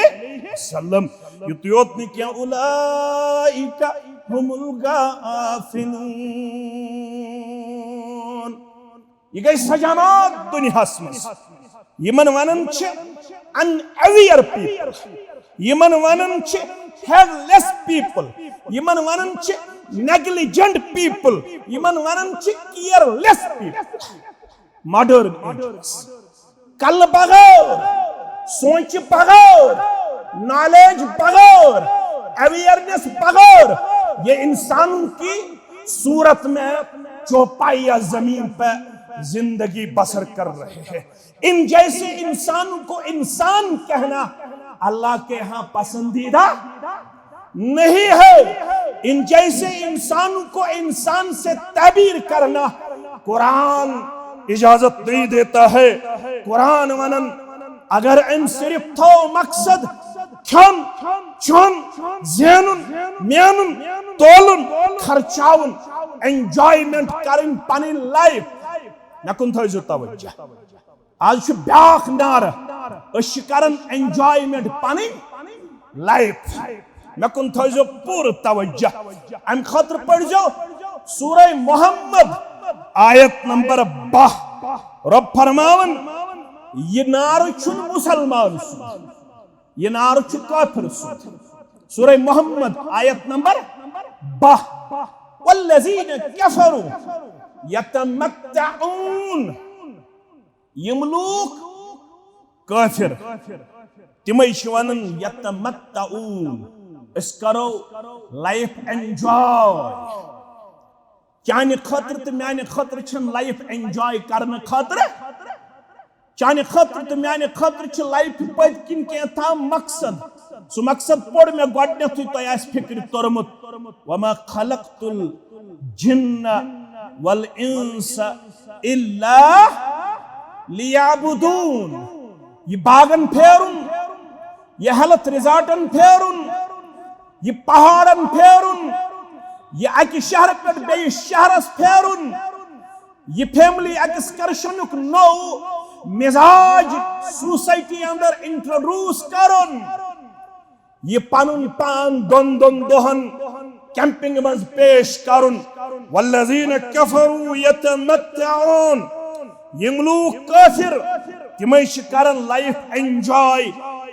وسلم۔ یُتُے یوت نہٕ کینٛہہ، اولئک هم الغافلون۔ یہِ گٔے سۄ جماعت دُنیاہس منٛز، یِمن ونان چھِ unaware people، یِمن ونان چھِ careless people، یِمن ونان چھِ negligent people، یِمن ونان چھِ careless people۔ Modern ages۔ کلہٕ بغٲر، سونچہِ بغٲر، نالج بغیر، اویئرنیس بغیر یہ انسانوں کی صورت میں چوپائی یا زمین پہ زندگی بسر کر رہے ہیں۔ ان جیسے انسانوں کو انسان کہنا اللہ کے ہاں پسندیدہ نہیں ہے۔ ان جیسے انسانوں کو انسان سے تعبیر کرنا قرآن اجازت نہیں دیتا ہے۔ قرآن ونان اگر ام صرف تھو مقصد کھن، چن، زینن، مینن، تولن، خرچاون، انجوائمنٹ کرن پنن لائف، مےٚ کُن تھٲیزیو توجہ۔ آز چھُ بیٛاکھ نعرٕ، أسۍ چھِ کران انجوائمنٹ پنٕنۍ لائف۔ مےٚ کُن تھٲیزیو پوٗرٕ توجہ۔ امہِ خٲطرٕ پٔرزیو سورہ محمد، آیت نمبر باہ۔ رۄب فرماوان، یہِ نعرٕ چھُنہٕ مُسلمان سُنٛد، یہِ نعرٕ چھُ کٲفر سُنٛد۔ سورہ محمد، آیت نمبر باہ۔ والذین کفروا یتمتعون۔ یم لوک کافر، تمے چھ ونان یتمتعون، أسۍ کرو لائف انجوائے۔ چانہِ خٲطرٕ تہٕ میانہِ خٲطرٕ چھنہٕ لائف انجوائے کرنہٕ خٲطرٕ، چانہِ خٲطرٕ تہٕ میانہِ خٲطرٕ چھِ لائف پٔتۍ کِنۍ کینٛہہ تام مقصد۔ سُہ مقصد پوٚر مےٚ گۄڈٕنیتھٕے، تۄہہِ آسہِ فکرِ توٚرمُت، وما خلقت الجن والانس الا لیعبدون۔ یہ باغن پھیرُن، یہ ہیلتھ ریزارٹن پھیرُن، یہ پہاڑن پھیرُن، یہ اکہِ شہرٕ پٮ۪ٹھ بیٚیِس شہرس پھیرُن، یہ فیملی ایکسکرشنُک نوٚو مزاج سوسائٹی اندر انٹروڈیوس کرُن، یہ پنُن پان دۄن دۄن دۄہن کیمپنگ منٛز پیش کرُن۔ والذین کفروا یتمتعون، یم لوک کافر، تمے چھِ کران لائف انجوائے۔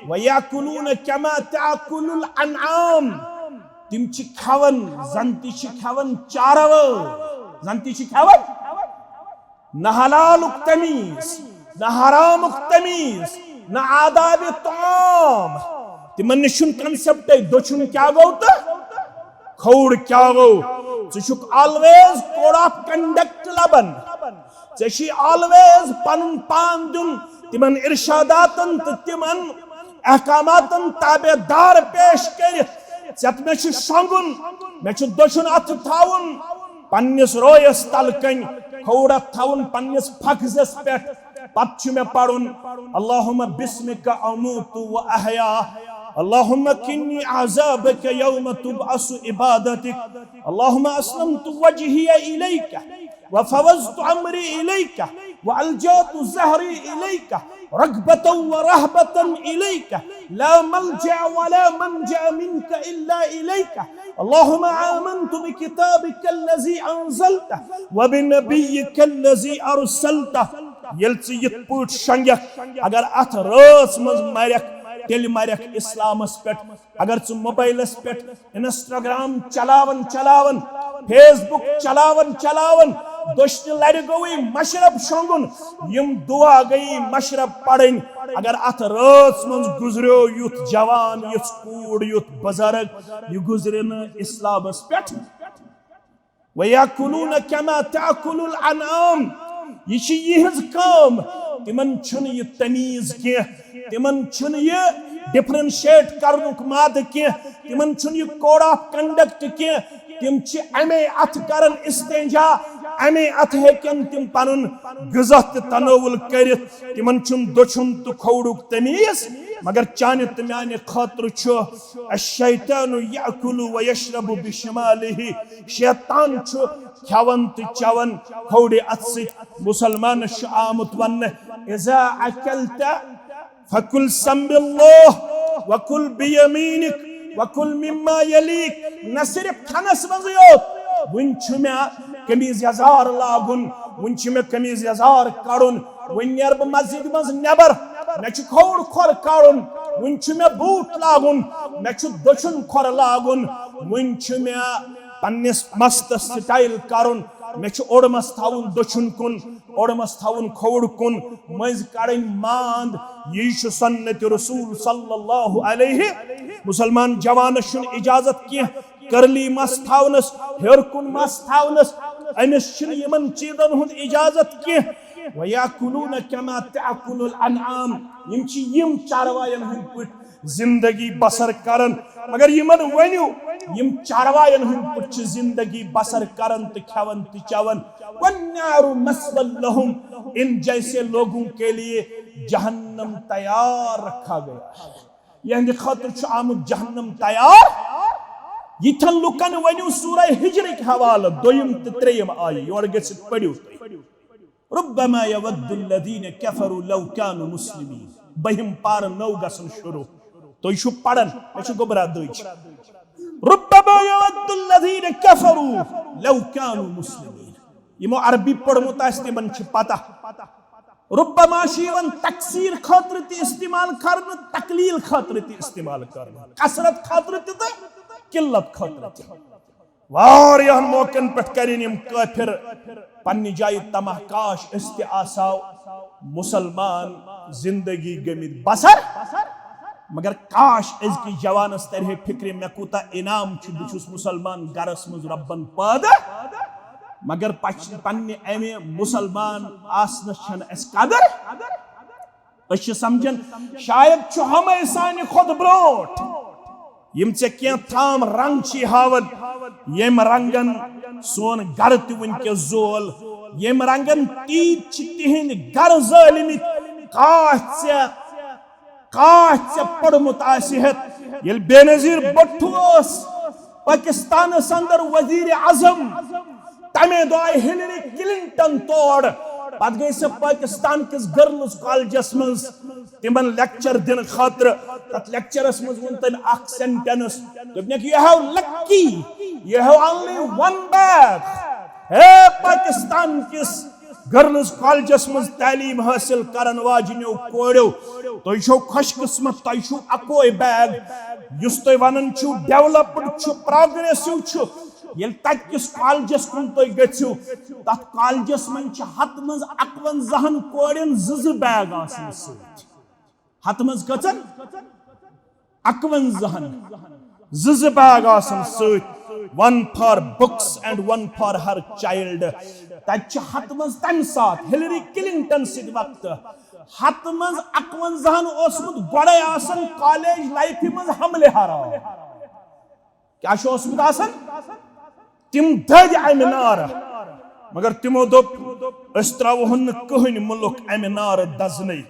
ویاکلون کما تاکل الانعام، تم چھِ کھٮ۪وان زن تہِ چھِ کھٮ۪وان چاروٲے، زن تہِ چھِ کھٮ۪وان۔ نہ حلالُک تمیٖز، نہ حرامُک تمیٖز، نہ آدابِ طعام۔ تِمن نِش چھُنہٕ کنسپٹے، دٔچھُن کیٛاہ گوٚو تہٕ کھووُر کیٛاہ گوٚو۔ ژٕ چھُکھ always code of conduct لبان۔ ژےٚ چھُے always پنُن پان دیُن تِمن ارشاداتن تہٕ تِمن احکاماتن تابع دار پیش کٔرِتھ۔ ژےٚ تہٕ مےٚ چھُ شۄنٛگُن، مےٚ چھُ دٔچھُن اَتھٕ تھاوُن، پننِس رویس تل کنۍ کھووُر اَتھٕ تھاوُن پننِس پھکھزس پٮ۪ٹھ۔ پتہٕ چھُ مےٚ پرُن، اللہم بسمک اموت و احیا، اللہم قنی عذابک یوم تبعث عبادتک، اللہم اسلمت وجہی الیک وفوضت امری الیک والجأت ظہری الیک رغبة و رہبة الیک، لا ملجأ ولا منجأ منک الا الیک، اللہم آمنت بکتابک الذی انزلت وبنبیک الذی ارسلت۔ ییٚلہِ ژٕ یِتھ پٲٹھۍ شۄنٛگکھ، اگر اتھ رٲژ منٛز مرکھ، تیٚلہِ مرکھ اسلامس پٮ۪ٹھ۔ اگر ژٕ موبائلس پٮ۪ٹھ انسٹاگرام چلاوان چلاوان، فیس بک چلاوان چلاوان، دٔچھنہِ لرِ گوٚوٕے مشرب شۄنٛگُن، یِم دعا گٔیی مشرب پرٕنۍ۔ اگر اتھ رٲژ منٛز گُزریو یُتھ جوان، یُتھ کوٗر، یُتھ بزرگ، یہِ گُزرِ نہٕ اسلامس پٮ۪ٹھ۔ وَيَأْكُلُونَ كَمَا تَأْكُلُ الْأَنْعَامُ۔ یہِ چھِ یِہٕنٛز کٲم۔ تِمن چھُنہٕ یہِ تمیٖز کینٛہہ، تِمن چھُنہٕ یہِ ڈفرنشیٹ کرنُک مادٕ کینٛہہ، تِمن چھُنہٕ یہِ کوڈ آف کنڈکٹ کینٛہہ۔ تِم چھِ امے اتھٕ کران استنجا، امے اتھٕ ہیٚکن تِم پنُن غذا تہِ تناول کٔرِتھ۔ تِمن چھُنہٕ دٔچھُن تہٕ کھووُرُک تمیٖز، مگر چانہِ تہٕ میانہِ خٲطرٕ چھُ۔ الشیطان یأکل ویشرب بشمالہ۔ شیطان چھُ کھٮ۪وان تہٕ چٮ۪وان کھووُرِ اتھٕ سۭتۍ۔ مسلمانس چھُ آمُت وننہٕ، اذا اکلت فکل سم اللہ وکل بیمینک وکل مما یلیک۔ نہ صرف کھنس منٛزٕے یوت، وُنہِ چھُ مےٚ قمیض یزار لاگُن، وُنہِ چھُ مےٚ قمیض یزار کڑُن، وُنہِ نیرٕ بہٕ مسجد منٛز نٮ۪بر، مےٚ چھُ کھووُر کھۄر کڑُن، وُنہِ چھُ مےٚ بوٗٹ لاگُن، مےٚ چھُ دٔچھُن کھۄر لاگُن، وُنہِ چھُ مےٚ پننِس مستس سٹایل کرُن۔ مےٚ چھُ اوٚڑ مَس تھاوُن دٔچھُن کُن، اوٚڑ مَس تھاوُن کھووُر کُن، مٔنٛزۍ کَڑٕنۍ مانٛد۔ یی چھُ سنت رسول صلی اللہ علیہ۔ مُسلمان جوانَس چھُنہٕ اِجازت کینٛہہ کرلی مَس تھاونَس، ہیوٚر کُن مَس تھاونَس، أمِس چھُنہٕ یِمَن چیٖزَن ہُنٛد اِجازت کینٛہہ۔ وَيَأْكُلُونَ كَمَا تَأْكُلُ الْأَنْعَامُ۔ یِم چھِ یِم چاروایَن ہٕنٛدۍ پٲٹھۍ زندگی بسر کران۔ مگر یِمن ؤنِو، یِم چاروایَن ہٕنٛدۍ پٲٹھۍ چھِ زندگی بسر کران تہٕ کھٮ۪وان تہٕ چٮ۪وان۔ وَالنَّارُ مَثْوًى لَهُمْ، ان جیسے لوگوں کے لیے جہنم تیار رکھا گیا ہے۔ یِہنٛدِ خٲطرٕ چھُ آمُت جہنم تیار۔ یِتھٮ۪ن لُکن ؤنِو سورہ ہجرٕکۍ حوالہٕ، دوٚیِم تہٕ ترٛیٚیِم آیہِ، یورٕ گٔژھِتھ پٔرِو تُہۍ۔ ربما يود الذين كفروا لو كانوا مسلمين۔ بہِم پارٕ نٔو گژھُن شروع۔ تُہۍ چھِو پران، مےٚ چھُ گوٚبرا دٔج۔ ربما يود الذين كفروا لو كانوا مسلمين۔ یِمو عربی پوٚرمُت آسہِ، تِمن چھِ پتہ۔ ربما چھِ یِوان تکثیر خٲطرٕ تہِ استعمال کرنہٕ، تقلیل خٲطرٕ تہِ استعمال کرنہٕ، کثرت خٲطرٕ تہِ تہٕ قلت خٲطرٕ تہِ۔ واریاہن موقعن پٮ۪ٹھ کرن یِم کٲفر پننہِ جایہِ طمع، کاش أسۍ تہِ آسہو مسلمان زندگی گٔمٕتۍ بسر، مگر کاش أزکِس جوانس ترِ ہے فکرِ، مےٚ کوٗتاہ انعام چھُ، بہٕ چھُس مسلمان گرس منٛز ربن پٲدٕ۔ مگر پچ-، پننہِ امہِ مسلمان آسنس چھنہٕ اسہِ قدر۔ أسۍ چھِ سمجھان، شاید چھُ ہمے سانہِ کھۄتہٕ برونٛٹھ، یِم ژےٚ کینٛہہ تام رنگ چھی ہاوان، ییٚمۍ رنگن سون گرٕ تہِ وٕنکیٚس زول، ییٚمۍ رنگن تیٖتۍ چھِ تِہنٛدۍ گرٕ زٲلمٕتۍ۔ کاش ژےٚ، کاش ژےٚ پوٚرمُت آسہِ ہٮ۪تھ، ییٚلہِ بے نظیر بھٹو اوس پٲکِستانس اندر وزیر اعظم، تمے دۄہ آیہِ ہلری کلنٹن تور۔ پتہٕ گٔے سۄ پٲکِستان کِس گرلز کالجس منٛز تِمن لیکچر دِنہٕ خٲطرٕ۔ تتھ لیکچرس منٛز ووٚن تٔمۍ اکھ سینٹنس، دوٚپنکھ، "You have lucky, you have only one bag." ہے پٲکِستان کِس گرلز کالجس منٛز تعلیٖم حٲصِل کرن واجنیو کورٮ۪و، تُہۍ چھِو خۄش قسمت، تۄہہِ چھُو اکوے بیگ، یُس تُہۍ ونان چھِو ڈیولپڈ چھُ، پروگریسو چھُ۔ ییٚلہِ تتہِ کِس کالجس کُن تُہۍ گٔژھِو، تتھ کالجس منٛز چھِ ہتہٕ منٛز اکونزہن کورٮ۪ن زٕ زٕ بیگ آسان سۭتۍ۔ ہتہٕ منٛز کٔژن؟ اکونزہن۔ زٕ زٕ بیگ آسان سۭتۍ، one for books and one for her child۔ تتہِ چھِ ہتہٕ منٛز تمہِ ساتہٕ ہلری کلنٹن سٕنٛدِ وقتہٕ ہتہٕ منٛز اکونزہن اوسمُت گۄڈے آسان کالج لائفہِ منٛز حملہِ ہراو۔ کیٛاہ چھُ اوسمُت آسان؟ تِم دٔدۍ امہِ نارٕ۔ مگر تِمو دوٚپ، "أسۍ ترٛاوہون نہٕ کٕہٕنۍ مُلک امہِ نارٕ دزنٕے۔"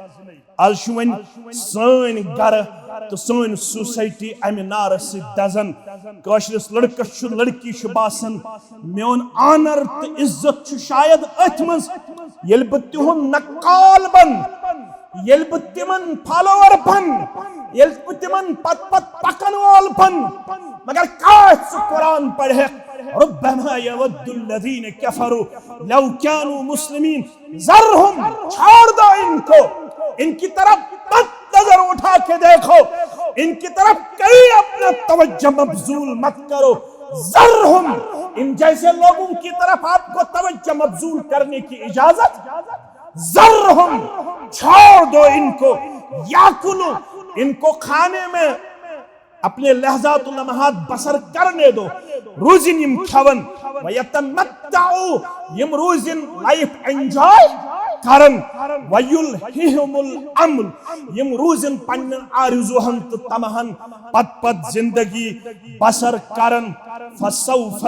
از چھُ وۄنۍ سٲنۍ گرٕ تہٕ سٲنۍ سوسائٹی امہِ نارٕ سۭتۍ دزان۔ کٲشرِس لڑکس چھُ، لڑکی چھُ باسان، میون آنر تہٕ عزت چھُ شاید أتھۍ منٛز۔ ییٚلہِ بہٕ تِہُنٛد نقال بن، ییٚلہِ بہٕ تِمن فالوور بن، ییٚلہِ بہٕ تِمن پتہٕ پتہٕ پکن وول بن، مگر کاش ژٕ قرآن پرہکھ، ربما يود الذين كفروا لو كانوا مسلمين۔ ذرهم، چھوڑ دو ان کو، ان کی طرف مت نظر اٹھا کے دیکھو، ان کی طرف کہیں اپنا توجہ مبذول مت کرو۔ ذرهم، ان جیسے لوگوں کی طرف آپ کو توجہ مبذول کرنے کی اجازت؟ ذرهم، چھوڑ دو ان کو، یاکلوا، ان کو کھانے میں اپنے لحظات و لمحات بسر کرنے دو۔ روزن یِم کھٮ۪وان، ویتمتعوا، یِم روزن لائف انجوائے کران، ویلہہم الامل، یِم روزن پننٮ۪ن آرزوہن تہٕ طمعن پت پت زندگی بسر کران۔ فسوف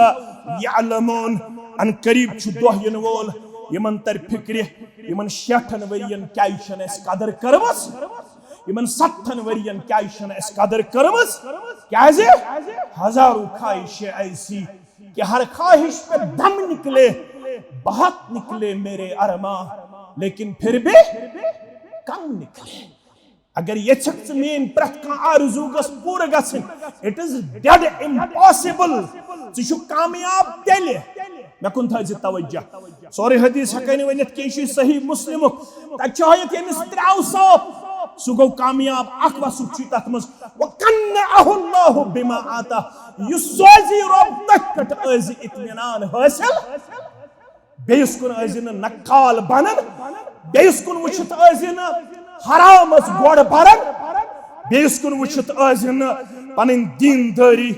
یعلمون، ان قریب چھُ دۄہ یِنہٕ وول، یِمن تر فکرِ، یِمن شیٹھن ؤرین کیازِ چھنہٕ اسہِ قدر کٔرمٕژ؟ یِمن ستتھن ؤرین کیازِ چھنہٕ اسہِ قدر کٔرمٕژ؟ کیازِ؟ ہزاروں خواہشیں ایسی کہ ہر خواہش پہ دم نکلے، بہت نکلے میرے ارماں، لیکن پھر بھی کم نکلے۔ اگر یژھکھ ژٕ میٲنۍ پرٛٮ۪تھ کانٛہہ آرزو گژھ پوٗرٕ گژھٕنۍ، it is dead impossible۔ ژٕ چھُکھ کامیاب تیٚلہِ۔ مےٚ کُن تھٲیزِ توجہ۔ سورُے حدیث ہٮ۪کَے نہٕ ؤنِتھ کینٛہہ، یہِ چھُ صحیح مسلمُک۔ تَتہِ چھُ ہٲیِتھ ییٚمِس ترٛےٚ اوصاف، سُہ گوٚو کامیاب۔ اکھ وصف چھُ تَتھ منٛز، وَقَنَّعَهُ اللَّهُ بِمَا آتَاهُ، یُس سوزِ رۄب تٔتھۍ پٮ۪ٹھ ٲسۍ زِ اطمینان حٲصِل۔ بیٚیِس کُن ٲسۍ زِ نہٕ نقال بنان، بیٚیِس کُن وٕچھِتھ ٲسۍ زِ نہٕ حرامس گۄڈ بران، بیٚیِس کُن وٕچھِتھ ٲسۍ زِ نہٕ پنٕنۍ دیندٲری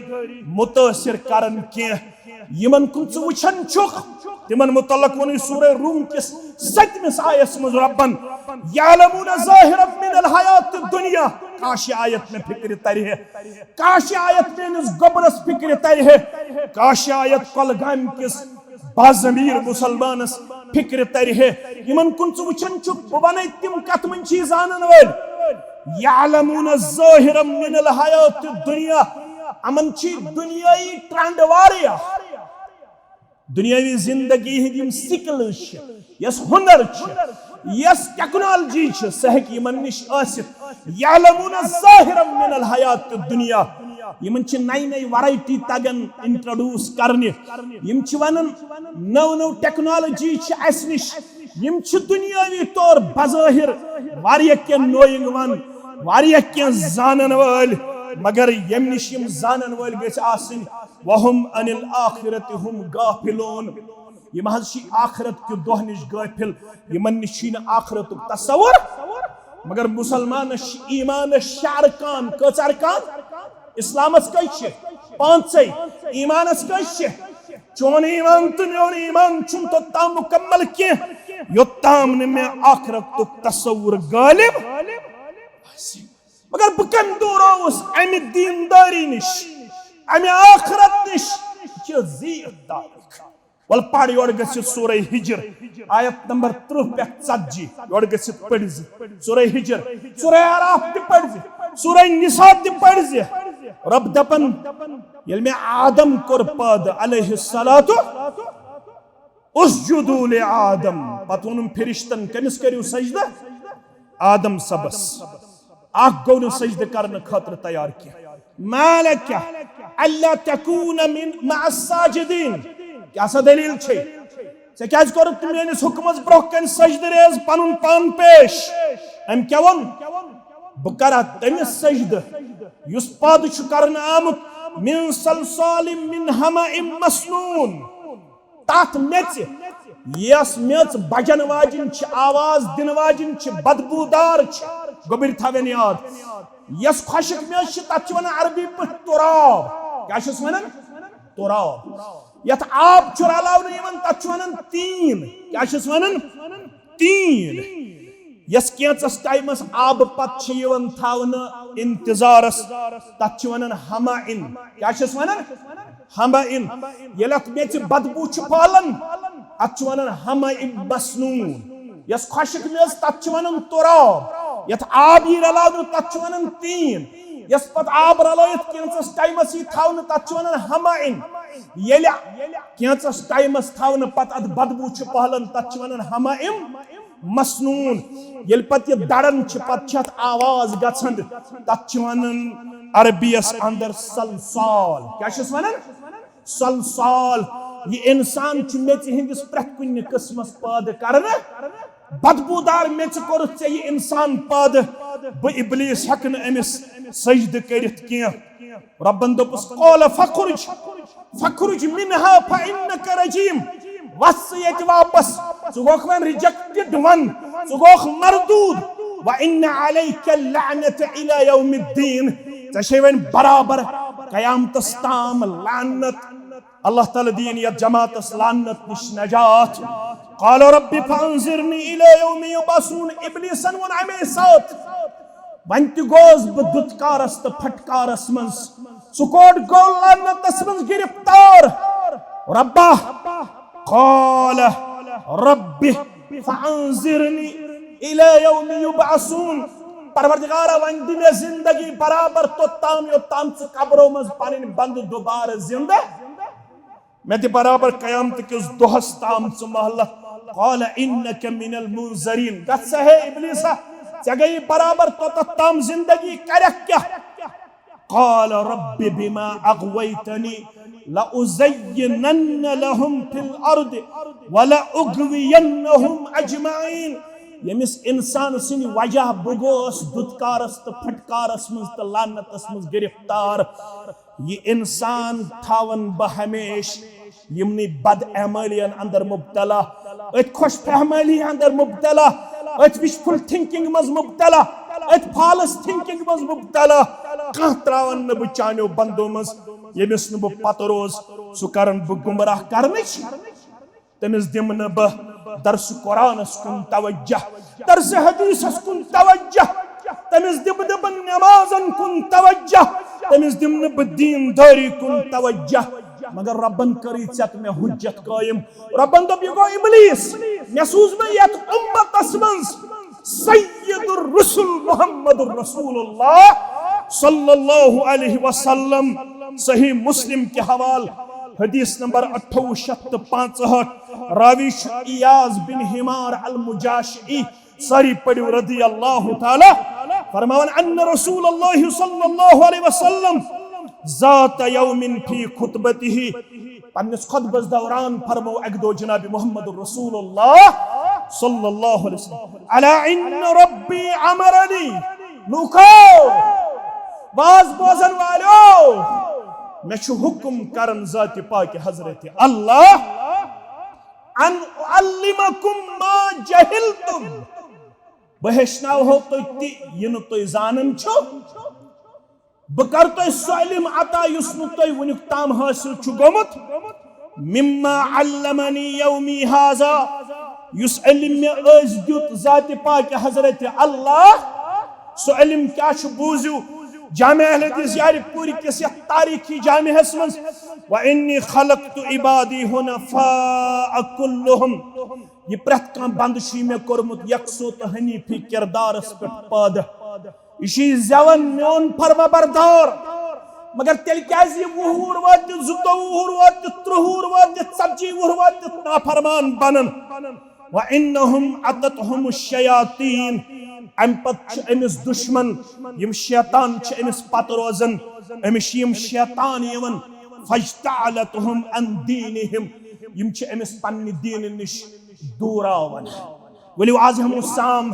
متٲثر کران کینٛہہ۔ یِمن کُن ژٕ وٕچھان چھُکھ، تِمن متعلق ووٚنُے سورہ روم کِس سٔتمِس آیس منٛز رۄبن، یعلمون ظاہرا من الحیات الدنیا۔ کاش یہِ آیت مےٚ فکرِ ترِ ہے، کاش یہِ آیت میٲنِس گوٚبرس فکرِ ترِ ہے، کاش یہِ آیت کۄلگامہِ کِس باضمیر مسلمانس فکرِ ترِ ہے۔ یِمن کُن ژٕ وٕچھان چھُکھ، بہٕ ونے تِم کتھ منٛز چھِ یہِ زانن وٲلۍ، یعلمون ظاہرا من الحیات الدنیا، یِمن چھِ دُنیٲیی ٹرنڈ واریاہ۔ دُنیٲوی زندگی ہٕنٛدۍ یِم سکلز چھِ، یۄس ہُنر چھِ، یۄس ٹیکنالوجی چھِ، سۄ ہیٚکہِ یِمن نِش ٲسِتھ۔ یعلمون ظاہرا من الحیات الدنیا، یِمن چھِ نَیہِ نَیہِ ورایٹی تگان انٹروڈیوس کرنہِ۔ یِم چھِ ونان، نٔو نٔو ٹیکنالوجی چھِ اسہِ نِش۔ یِم چھِ دُنیٲوی طور بظٲہر واریاہ کینٛہہ نویِنگ ون، واریاہ کینٛہہ زانن وٲلۍ، مگر ییٚمہِ نِش یِم زانن وٲلۍ گٔژھۍ آسٕنۍ، وَهُمْ عَنِ الْآخِرَةِ هُمْ غَافِلُونَ۔ یِم حظ چھِ آخرت کہِ دۄہ نِش غٲفِل، یِمن نِش چھُے نہٕ آخرتُک تصور۔ مگر مُسلمانس چھِ ایٖمانس شےٚ ارکان۔ کٔژ ارکان؟ اسلامس کٔژ چھِ؟ پانٛژے۔ ایٖمانس کٔژ چھِ؟ چون ایٖمان تہٕ میون ایٖمان چھُنہٕ توٚتام مُکمل کینٛہہ، یوٚتام نہٕ مےٚ آخرتُک تصور غٲلب آسہِ۔ مگر بہٕ کمہِ دوٗر آوُس امہِ دیندٲری نِش، امہِ آخرت نِش؟ یہِ چھِ زیٖٹھ دارُک۔ ول پَر یورٕ گٔژھِتھ سورہ ہجر، آیت نمبر ترٕٛہ پٮ۪ٹھ ژتجی، یورٕ گٔژھِتھ پٔرۍ زِ۔ سورہ ہجر، سورہ اعراف تہِ پٔرۍ زِ، سورہ نساء تہِ پٔرۍ زِ۔ رب دپان، ییٚلہِ مےٚ آدم کوٚر پٲدٕ علیہ الصلوۃ، اسجدوا لآدم، پتہٕ ووٚنُم فرشتن، کٔمِس کٔرِو سجدٕ؟ آدم صٲبس۔ اکھ گوٚو نہٕ سجدٕ کرنہٕ خٲطرٕ تیار کینٛہہ۔ ما لک الا تکون من مع الساجدین۔ کیٛاہ سا دلیل چھے؟ ژےٚ کیٛازِ کوٚرُتھ نہٕ میٲنِس حُکمس برونٛہہ کنہِ سجدٕ ریز پنُن پان پیش؟ أمۍ کیٛاہ ووٚن؟ بہٕ کرا تٔمِس سجدٕ یُس پٲدٕ چھُ کرنہٕ آمُت من صلصال من حمأ مسنون۔ تتھ میژِ، یۄس میژ بجن واجِنۍ چھِ، آواز دِنہٕ واجِنۍ چھِ، بدبودار چھِ، گوٚبٕرۍ تھاوٕنۍ یاد۔ یۄس خۄشٕک میژ چھِ، تتھ چھِ ونان عربی پٲٹھۍ تراب۔ کیٛاہ چھِس ونان؟ تراب۔ یتھ آب چھُ رلاونہٕ یِوان، تتھ چھِ ونان تیٖن۔ کیٛاہ چھِس ونان؟ تیٖن۔ یۄس کینٛژس ٹایمس آبہٕ پتہٕ چھِ یِوان تھاونہٕ انتظارس، تتھ چھِ ونان حمأ۔ کیٛاہ چھِس ونان؟ حمأ۔ ییٚلہِ اتھ میژِ بدبو چھُ پھہلان، اتھ چھِ ونان حمأ مسنون۔ یۄس خۄشٕک میژ، تتھ چھِ ونان تراب۔ یتھ آب یی رلاونہٕ، تتھ چھِ ونان تیٖن۔ یۄس پتہٕ آب رلٲیِتھ کینٛژس ٹایمس یی تھاونہٕ، تتھ چھِ ونان حمأ۔ ییٚلہِ کینٛژس ٹایمس تھاونہٕ پتہٕ اتھ بدبو چھُ پھہلان، تتھ چھِ ونان حمأ مسنون۔ ییٚلہِ پتہٕ یہِ دڑان چھِ، پتہٕ چھِ اتھ آواز گژھان، تتھ چھِ ونان عربی یس اندر صلصال۔ کیٛاہ چھِس ونان؟ صلصال۔ یہِ انسان چھُ میژِ ہٕنٛدِس پرٛٮ۪تھ کُنہِ قٕسمس پٲدٕ کرنہٕ۔ بدبودار میژِ کوٚرُتھ ژےٚ یہِ انسان پٲدٕ، بہٕ ابلیس ہٮ۪کہٕ نہٕ أمِس سجدٕ کٔرِتھ کینٛہہ۔ رۄبن دوٚپُس، قال فخرج، فخرج منها فإنك رجيم۔ وَس ژٕ ییٚتہِ واپس، ژٕ گوکھ وۄنۍ ریجیکٹڈ ون، ژٕ گوکھ مردود۔ وَإِنَّ عَلَيْكَ اللَّعْنَةَ إِلَى يَوْمِ الدِّينِ۔ ژےٚ چھے وۄنۍ برابر قیامتس تام لعنت۔ اللہ تعالیٰ دِیِن یتھ جماعتس لعنت نِش نجات۔ قال رب فانظرنی الی یوم یبعثون۔ ابلیسن ووٚن امے ساتہٕ، وۄنۍ تہِ گوس بہٕ دُتکارس تہٕ پھٹکارس منٛز۔ ژٕ کوٚت گوٚو لعنتس منٛز گرفتار؟ ربا۔ قال رب فانظرنی الی یوم یبعثون۔ پروردگارا، وۄنۍ دِ مےٚ زندگی برابر توٚتام، یوٚتام ژٕ قبرو منٛز پنٕنۍ بندٕ دوبارٕ زندٕ مےٚ دِ برابر قیامت کِس دۄہس تام ژٕ مہلت۔ قال انک من المنظرین۔ گژھ سا ہے ابلیسا، ژےٚ گٔیی برابر توٚتتھ تام زندگی، کرکھ کیٛاہ؟ قال رب بما اغویتنی لازینن لهم فی الارض ولاغوینهم اجمعین۔ ییٚمِس انسان سٕنٛدِ وجہ بہٕ گوس دُتکارس تہٕ پھٹکارس منٛز تہٕ لعنتس منٛز گرفتار، یہِ انسان تھاون بہٕ ہمیشہٕ یِمنٕے بد اعمٲلین اندر مبتلا، أتھۍ خۄش فہمٲلی اندر مبتلا، أتھۍ وشفل تھنکنگ منٛز مبتلا، أتھۍ فالس تھنکنگ منٛز مبتلا۔ کانٛہہ تراون نہٕ بہٕ چانیو بندو منٛز، ییٚمِس نہٕ بہٕ پتہٕ روز، سُہ کرن بہٕ گمراہ کرنٕچ۔ تٔمِس دِمہٕ نہٕ بہٕ درس قرآنس کُن توجہ، درس حدیثس کُن توجہ، تٔمِس دِمہٕ نہٕ بہٕ نمازن کُن توجہ، تٔمِس دِمہٕ نہٕ بہٕ دیندٲری کُن توجہ۔ مگر رۄبن کٔرٕے ژےٚ تہٕ مےٚ حجت قٲیِم۔ رۄبن دوٚپ، یہِ گوٚو ابلیس، مےٚ سوٗز مےٚ یتھ امتس منٛز سید الرسل محمد رسول اللہ صلی اللہ علیہ وسلم۔ صحیح مسلم کہِ حوالہٕ حدیث نمبر اٹھووُہ شیٚتھ تہٕ پانٛژہٲٹھ، راوی چھُ ایاز بن حمار المجاشعی، سٲری پٔرِو رضی اللہ تعالیٰ، فرماوان، ان رسول اللہ صلی اللہ علیہ وسلم ذات یوم فی خطبتہ، پننِس خطبس دوران فرمو اکہِ دۄہ جناب محمد رسول اللہ صلی اللہ علیہ وسلم، الا ان ربی امرنی، لوکو، واز بوزن والو، مےٚ چھُ حکم کران ذات پاک حضرت اللہ، ان اعلمکم ما جہلتم، بہٕ ہیٚچھناوہو تُہۍ تہِ یہِ نہٕ تُہۍ زانان چھِو، بہٕ کرٕ تۄہہِ سُہ علم عطا یُس نہٕ تۄہہِ وُنیُک تام حٲصِل چھُ گوٚمُت۔ مما علمنی یومی ہذا، یُس علم مےٚ أزۍ دیُت ذاتِ پاکِ حضرت اللہ، سُہ علم کیٛاہ چھُ؟ بوٗزِو، جامع اہل حدیث یارِ پوٗرِ کِس یَتھ تاریخی جامعس منٛز، وَإِنِّي خَلَقْتُ عِبَادِي حُنَفَاءَ كُلَّهُمْ، یہِ پرٛٮ۪تھ کانٛہہ بنٛدٕ چھُ مےٚ کوٚرمُت یکسو تہٕ حنیفی کردارس پٮ۪ٹھ پٲدٕ۔ یہِ چھُ یہِ زٮ۪وان میون فرما بردار۔ مگر تیٚلہِ کیٛازِ یہِ وُہ وُہُر ووت تہِ، زٕتووُہ وُہُر ووت تہِ، ترٕٛہ وُہُر ووت تہِ، ژتجی وُہُر ووت تہِ نافرمان بنان؟ وَإِنَّهُمْ أَتَتْهُمُ الشَّيَاطِينُ۔ امہِ پتہٕ چھِ أمِس دُشمن، یِم شیطان چھِ أمِس پتہٕ روزان، أمِس چھِ یِم شیطان یِوان، فَاجْتَالَتْهُمْ عَنْ دِينِهِمْ، یِم چھِ أمِس پننہِ دیٖنہٕ نِش دوٗراوان۔ ؤلِو آز ہٮ۪مو سام،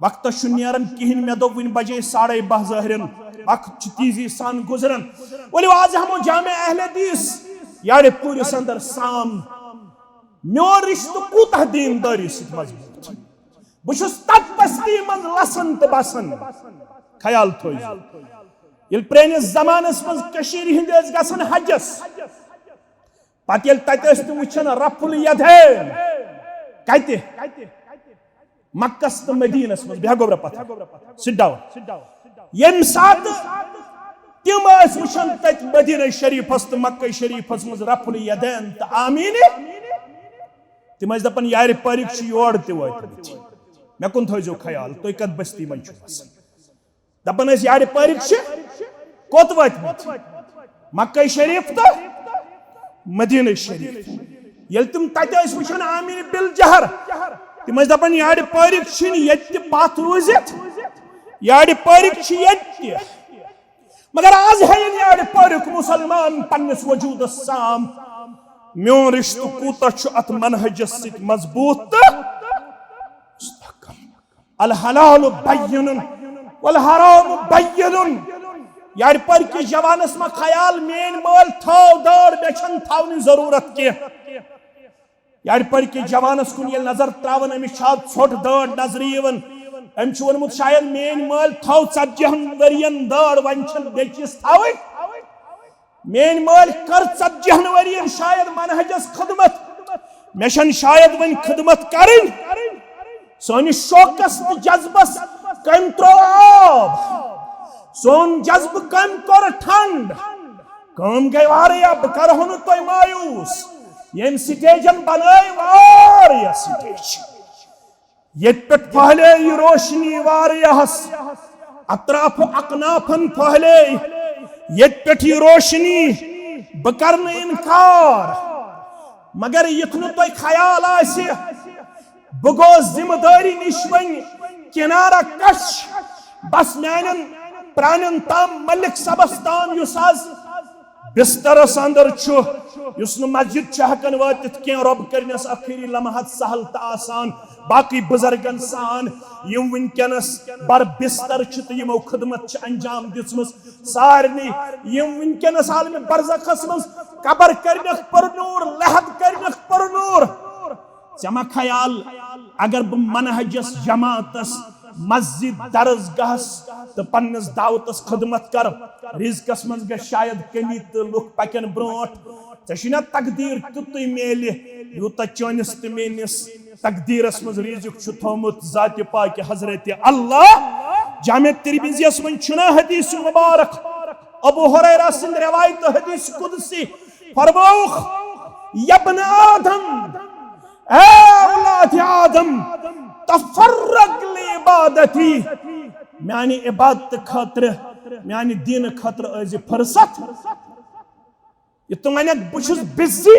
وقتس چھُ نیران کِہیٖنۍ، مےٚ دوٚپ وُنہِ بجے ساڑے باہ ظٲہرن، وقت چھُ تیزی سان گُزران۔ ؤلِو آز ہٮ۪مو جامع اہل حدیث یارِ پوٗرِس اندر سام۔ میون رشتہٕ کوٗتاہ دیندٲری سۭتۍ مضبوٗط۔ بہٕ چھُس تتھ بستی منٛز لسان تہٕ بسان۔ خیال تھٲیِو، ییٚلہِ پرٲنِس زمانس منٛز کٔشیٖرِ ہٕنٛدۍ ٲسۍ گژھان حجس، پتہٕ ییٚلہِ تتہِ ٲسۍ تِم وٕچھان رفع الیدین، کتہِ؟ مکس تہٕ مدینس منٛز۔ بیٚہہ گوٚبرا پتھر، sit down۔ ییٚمہِ ساتہٕ تِم ٲسۍ وٕچھان تتہِ مدینہ شریفس تہٕ مکہ شریفس منٛز رفع الیدین تہٕ آمینہِ، تِم ٲسۍ دپان، یارِ پٲرِکۍ چھِ یور تہِ وٲتمٕتۍ، مےٚ کُن تھٲیزیو خیال، تُہۍ کتھ بستی منٛز چھِو بسان؟ دپان ٲسۍ، یارِ پٲرِکۍ چھِ کوٚت وٲتمٕتۍ؟ مکہ شریف تہٕ مدینہ شریف۔ ییٚلہِ تِم تتہِ ٲسۍ وٕچھان آمینہِ بالجہر، تِم ٲسۍ دپان، یارِ پٲرِکۍ چھِنہٕ ییٚتہِ تہِ پتھ روٗزِتھ، یارِ پٲرِکۍ چھِ ییٚتہِ تہِ۔ مگر آز ہیٚیِن یارِ پٲرِکۍ مسلمان پننِس وجوٗدس سام۔ میون رشتہٕ کوٗتاہ چھُ اتھ منہجس سۭتۍ مضبوٗط تہٕ مستحکم۔ الحلال بین والحرام بین۔ یارِ پٲرِکِس جوانس ما خیال، میٲنۍ مٲلۍ تھٲو دٲر، مےٚ چھنہٕ تھاونٕچ ضروٗرت کینٛہہ۔ یارِ پٲرِکِس جوانس کُن ییٚلہِ نظر تراوان، أمِس چھا ژھوٚٹ دٲر نظرِ یِوان؟ أمۍ چھُ ووٚنمُت، شاید میٲنۍ مٲلۍ تھٲو ژتجی ہن ؤرین دٲر، وۄنۍ چھنہٕ بیٚیہِ چیٖز تھاوٕنۍ۔ میٲنۍ مٲلۍ کٔر ژتجی ہن ؤرین شاید منہجس خدمت، مےٚ چھنہٕ شاید وۄنۍ خدمت کرٕنۍ۔ سٲنِس شوقس تہٕ جذبس کٔمۍ ترٛوو آب؟ سون جذبہٕ کٔمۍ کوٚر ٹھنڈ؟ کٲم گٔے واریاہ، بہٕ کرہو نہٕ تۄہہِ مایوس۔ ییٚمۍ سٹیجن بنٲے واریاہ سٹیج۔ ییٚتہِ پٮ۪ٹھ پھٔہلے یہِ روشنی واریاہس، اطراف و اکنافن پھٔہلے ییٚتہِ پٮ۪ٹھ یہِ روشنی، بہٕ کرٕ نہٕ انکار۔ مگر یُتھ نہٕ تۄہہِ خیال آسہِ، بہٕ گوس ذمہٕ دٲری نِش وۄنۍ کنارہ کش۔ بس میانٮ۪ن پرانٮ۪ن تام، ملک صٲبس تام، یُس از بسترس اندر چھُ، یُس نہٕ مسجد چھُ ہٮ۪کان وٲتِتھ کینٛہہ، رۄب کٔرنس ٲخری لمحات سہل تہٕ آسان۔ باقٕے بُزرگن سان، یِم وٕنکیٚنس بر بستر چھِ تہٕ یِمو خدمت چھِ انجام دِژمٕژ، سارنٕے یِم وٕنکیٚنس عالمِ برزخس منٛز، قبر کٔرنکھ پر نور، لحد کٔرنکھ پر نور۔ ژےٚ ما خیال، اگر بہٕ منہجس، جماعتس، مسجد، درس گاہس تہٕ پننس دعوتس خدمت کرٕ، رزقس منٛز گژھِ شاید کمی تہٕ لُکھ پکن برونٹھ؟ ژےٚ چھُے نا تقدیر تیُتُے میلہِ، یوٗتاہ چٲنِس تہٕ میٲنِس تقدیرس منٛز رزق چھُ تھومُت ذاتِ پاکِ حضرت اللہ۔ جامع ترمذیس منٛز چھُنا حدیث مبارک، ابو ہریرہ سٕنٛدِ روایت، حدیث قدسی، فرمووُکھ، یبن آدم، اے اولاد آدم، تفرغ لعبادتی، میانہِ عبادت خٲطرٕ، میانہِ دین خٲطرٕ ٲسۍ زِ فرصت۔ یہِ تہٕ وَنٮ۪کھ، بہٕ چھُس بزی۔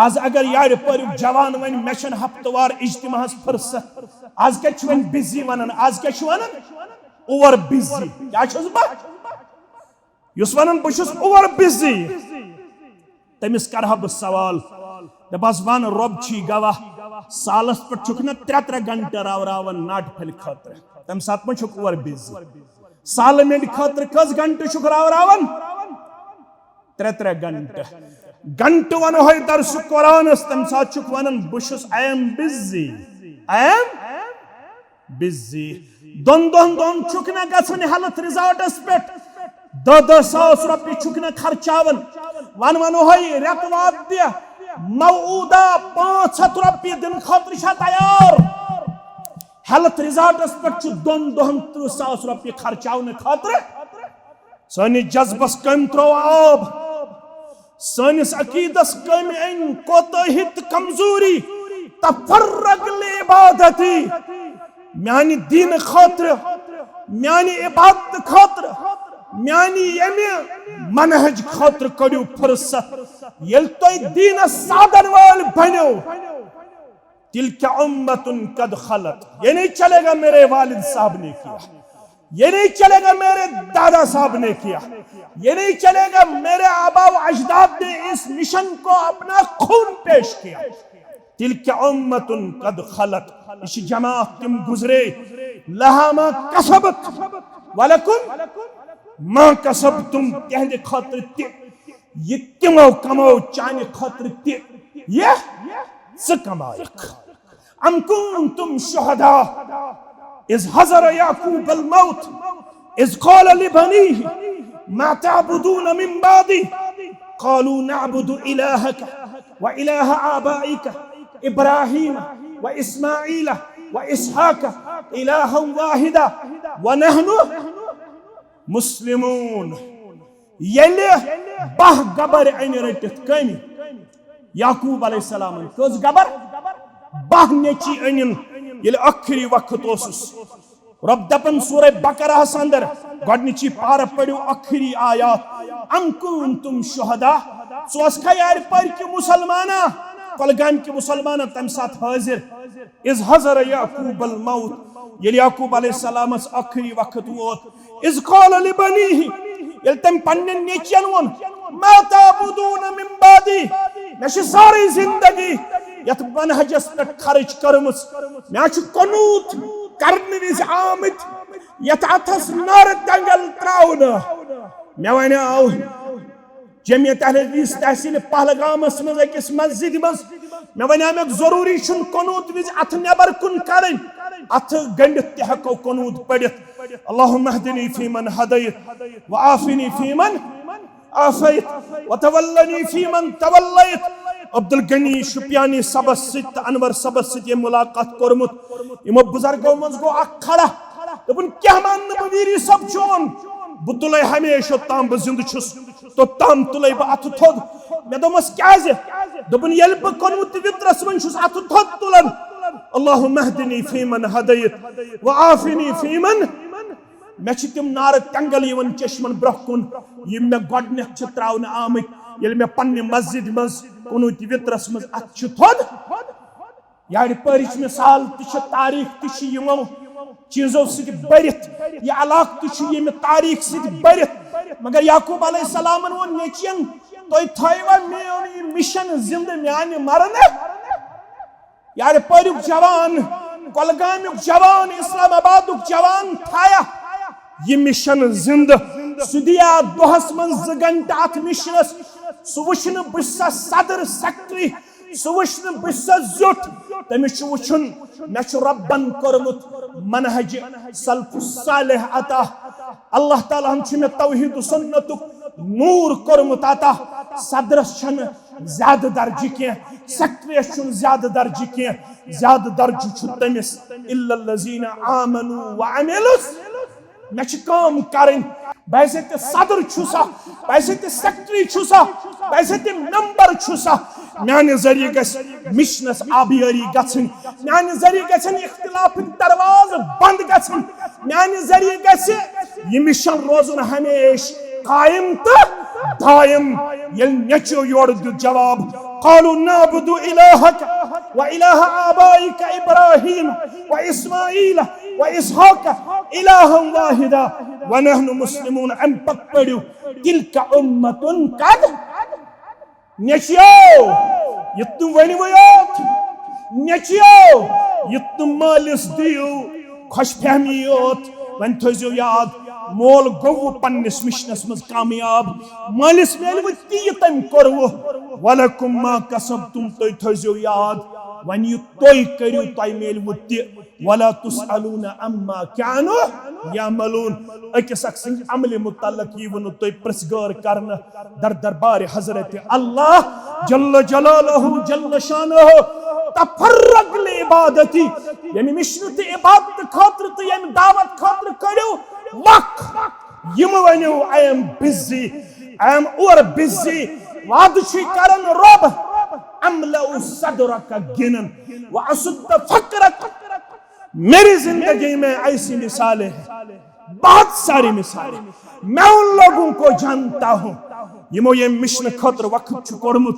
آز اگر یارِ پٲریُک جوان وَنہِ، مےٚ چھَنہٕ ہفتہٕ وار اجتماعس فرصت، آز کیٛاہ چھُ وۄنۍ بزی وَنان؟ آز کیٛاہ چھُ وَنان؟ Over busy. کیٛاہ چھُس بہٕ؟ یُس وَنان، بہٕ چھُس اوور بزی، تٔمِس کَرٕ ہا بہٕ سوال، دَپہٕ ہَس، وَن، رۄب چھی گواہ، سالس پٮ۪ٹھ چھُکھ نہ ترٛےٚ ترٛےٚ گھنٹہٕ راوراوان ناٹہِ پھلہِ خٲطرٕ؟ تَمہِ ساتہٕ ما چھُکھ اوور بزی؟ سالہٕ مِنٹہِ خٲطرٕ کٔژ گھنٹہٕ چھُکھ راوراوان؟ ترٛےٚ ترٛےٚ گھنٹہٕ۔ گھنٹہٕ ونہوے درس قرآنس، تمہِ ساتہٕ چھُکھ ونان، بہٕ چھُس، I am busy، I am busy۔ دۄن دۄہن دۄن چھُکھ نہ گژھان ہیلتھ ریزارٹس پٮ۪ٹھ، دہ دہ ساس رۄپیہِ چھُکھ نہ خرچاوان۔ ون ونہوے، رٮ۪تہٕ واد تہِ موعودہ پانٛژھ ہتھ رۄپیہِ دِنہٕ خٲطرٕ چھا تیار؟ ہیلتھ ریزارٹس پٮ۪ٹھ چھُ دۄن دۄہن ترٕٛہ ساس رۄپیہِ خرچاونہٕ خٲطرٕ۔ سٲنِس جذبس کٔمۍ ترٛوو آب؟ سٲنِس عقیدس کٔمۍ أنۍ کوتٲہی تہٕ کمزوری؟ تفرغ لعبادتی، میانہِ دین خٲطرٕ، میانہِ عبادت خٲطرٕ، میانہِ ییٚمہِ منہج خٲطرٕ کٔڑِو فرصت۔ ییٚلہِ تُہۍ دینس سادن وٲلۍ بنِو، تلک امت قد خلت، یہ نہیں چلے گا میرے والد صاحب نے کیا، یہ نہیں چلے گا میرے دادا صاحب نے کیا، یہ نہیں چلے گا میرے آبا و اجداد نے اس مشن کو اپنا خون پیش کیا۔ تلک امت قد خلت، یہ چھ جماعت تم گزرے، لها ما کسبت ولکم ما کسبتم، تہندِ خاطر تہ، یہ تمو کمو چانہِ خاطر تہ، یہ ژٕ کمایکھ۔ ام کنتم شہداء اذ حضر یعقوب الموت اذ قال لبنیہ ما تعبدون من بعدی قالوا نعبد الہک و الہ آبائک ابراہیم و اسماعیل و اسحاق الہا واحدا و نحن مسلمون۔ ییٚلہِ باہ گبر أنۍ رٔٹِتھ، کٔمۍ؟ یعقوب علیہ السلامن۔ کٔژ گبر؟ باہ نیٚچی أنِن۔ ییٚلہِ ٲخری وقت اوسُس، رۄب دپان سورہ بقرہس اندر، گۄڈنِچی پارٕ پٔرِو ٲخری آیات، ام کنتم شہداء، ژٕ اوسکھا یارِ پارِ کہِ مسلمانا، کۄلگامہِ کہِ مسلمانا تمہِ ساتہٕ حٲضِر؟ اذ حضر یعقوب الموت، ییٚلہِ یعقوب علیہ السلامس ٲخری وقت ووت، اذ قال لبنیہ، ییٚلہِ تٔمۍ پننٮ۪ن نیٚچوٮ۪ن ووٚن، ما تعبدون من بعدی، مےٚ چھِ سٲرٕے زندگی یتھ منہجس پٮ۪ٹھ خرٕچ کٔرمٕژ، مےٚ چھُ قنوت کرنہٕ وِزِ آمٕتۍ یتھ اتھس نارٕ تنگل تراونہٕ۔ مےٚ ونیاو، جمعیت اہل حدیث تحصیل پہلگامس منٛز أکِس مسجدِ منٛز۔ مےٚ وَنیٛاو، مےٚ ضروٗری چھُنہٕ قنوت وِزِ اَتھٕ نٮ۪بر کُن کَڑٕنۍ، اَتھٕ گٔنٛڈِتھ تہِ ہٮ۪کو قنوت پٔرِتھ۔ اللہم اہدنی فیمن ہدیت، وعافنی فیمن عافیت، وتولنی فیمن تولیت۔ عبدالغنی شُپیانی صٲبس سۭتۍ تہٕ انور صٲبس سۭتۍ ییٚمۍ مُلاقات کوٚرمُت، یِمو بُزرگو منٛز گوٚو اکھ کھڑا، دوٚپُن، کیٛاہ مانہٕ نہٕ بہٕ ویری صٲب چون؟ بہٕ تُلے ہمیشہٕ توٚتام بہٕ زِندٕ چھُس، توٚتام تُلے بہٕ اَتھٕ تھوٚد۔ مےٚ دوٚپمَس، کیٛازِ؟ دوٚپُن، ییٚلہِ بہٕ قنوتِ وِطرَس منٛز چھُس اَتھٕ تھوٚد تُلان، اللہم اہدنی فیمن ہدیت و عافنی فیمن، مےٚ چھِ تِم نارٕ تٮ۪نٛگل یِوان چشمن برٛونٛہہ کُن، یِم مےٚ گۄڈٕنٮ۪تھ چھِ ترٛاونہٕ آمٕتۍ، ییٚلہِ مےٚ پننہِ مسجدِ منٛز قنوتِ وِطرَس منٛز اَتھٕ چھِ تھوٚد۔ یارِ پٲرِچ مثال تہِ چھِ، تاریخ تہِ چھِ یِمو چیٖزو سۭتۍ بٔرِتھ، یہِ علاقہٕ تہِ چھُ ییٚمہِ تاریخ سۭتۍ بٔرِتھ۔ مگر یعقوب علیہ السلامن ووٚن نیٚچوٮ۪ن، "تُہۍ تھٲیوا میون یہِ مِشن زندٕ میانہِ مرنہٕ؟ یارِ پوریُک جوان، کۄلگامیُک جوان، اسلام آبادُک جوان تھایا یہِ مِشن زندٕ؟ سُہ دِیا دۄہس منٛز زٕ گھنٹہٕ اتھ مِشنس، سُہ وٕچھنہٕ بہٕ چھُسا صدر، سیکرٹری، سُہ وٕچھنہٕ بہٕ چھُسا زیُٹھ، تٔمِس چھُ وٕچھُن مےٚ چھُ رۄبن کوٚرمُت منہج سلف صالح عطا، اللہ تعالیٰ ہن چھُ مےٚ توحید و سنتُک نور کوٚرمُت عطا۔ صدرس چھنہٕ زیادٕ درجہٕ کینٛہہ، سیکرٹریس چھُنہٕ زیادٕ درجہٕ کینٛہہ، زیادٕ درجہٕ چھُ تٔمِس، الا الذین آمنوا وعملوا۔ مےٚ چھِ کٲم کرٕنۍ، بہٕ ہسا تہِ صدر چھُسا، بہٕ ہسا تہِ سیکرٹری چھُسا، بہٕ ہسا تہِ ممبر چھُسا، میانہِ ذٔریعہٕ گژھِ مِشنس آبیٲری گژھٕنۍ، میانہِ ذٔریعہٕ گژھن اختلافٕکۍ دروازٕ بند گژھٕنۍ، میانہِ ذٔریعہٕ گژھِ یہِ مِشن روزُن ہمیشہِ قائم تہٕ دائم۔ ییٚلہِ نیٚچوۍ یورٕ دیُت جواب، قالوا نعبد الہک و الہ آبائک ابراہیم و اسماعیل و اسحاق الہا واحدا و نحن مسلمون۔ امہِ پتہٕ پٔرِو، تلک امۃ قد۔ نیٚچویو، یہِ تُہۍ ؤنِو یوت۔ نیٚچویو، یہِ تُہۍ مٲلِس دِیِو خۄش فہمی یوت۔ وۄنۍ تھٲیزیو یاد، مول گوٚو پننِس مِشنَس منٛز کامیاب۔ مٲلِس میلوٕ تہِ یہِ تٔمۍ کوٚروٕ۔ ولکم ما کسبتم، تُہۍ تھٲیزیو یاد، وۄنۍ یہِ تُہۍ کٔرِو، تۄہہِ میلوٕ تہِ۔ ولا تسألون عما كانوا يعملون۔ أکِس اکھ سٕنٛدِ عملہِ متعلق ییٖوٕ نہٕ تُہۍ پرٛژھ گٲر کرنہٕ در دربارِ حضرت اللہ جل جلالہ جل شانہ۔ تفرغ لعبادتی، ییٚمہِ مِشنہٕ تہٕ عبادتہٕ خٲطرٕ تہٕ ییٚمہِ دعوت خٲطرٕ کٔرِو وقت۔ یِم ؤنِو، I am busy، I am over busy۔ وعدٕ چھُے کران رۄب، املأ صدرک غنی واسد فقرک۔ میری زندگی میں ایسی مثالیں ہیں، بہت ساری مثالیں، میں ان لوگوں کو جانتا ہوں، یِمو ییٚمہِ مِشنہٕ خٲطرٕ وقت چھُ کوٚڑمُت،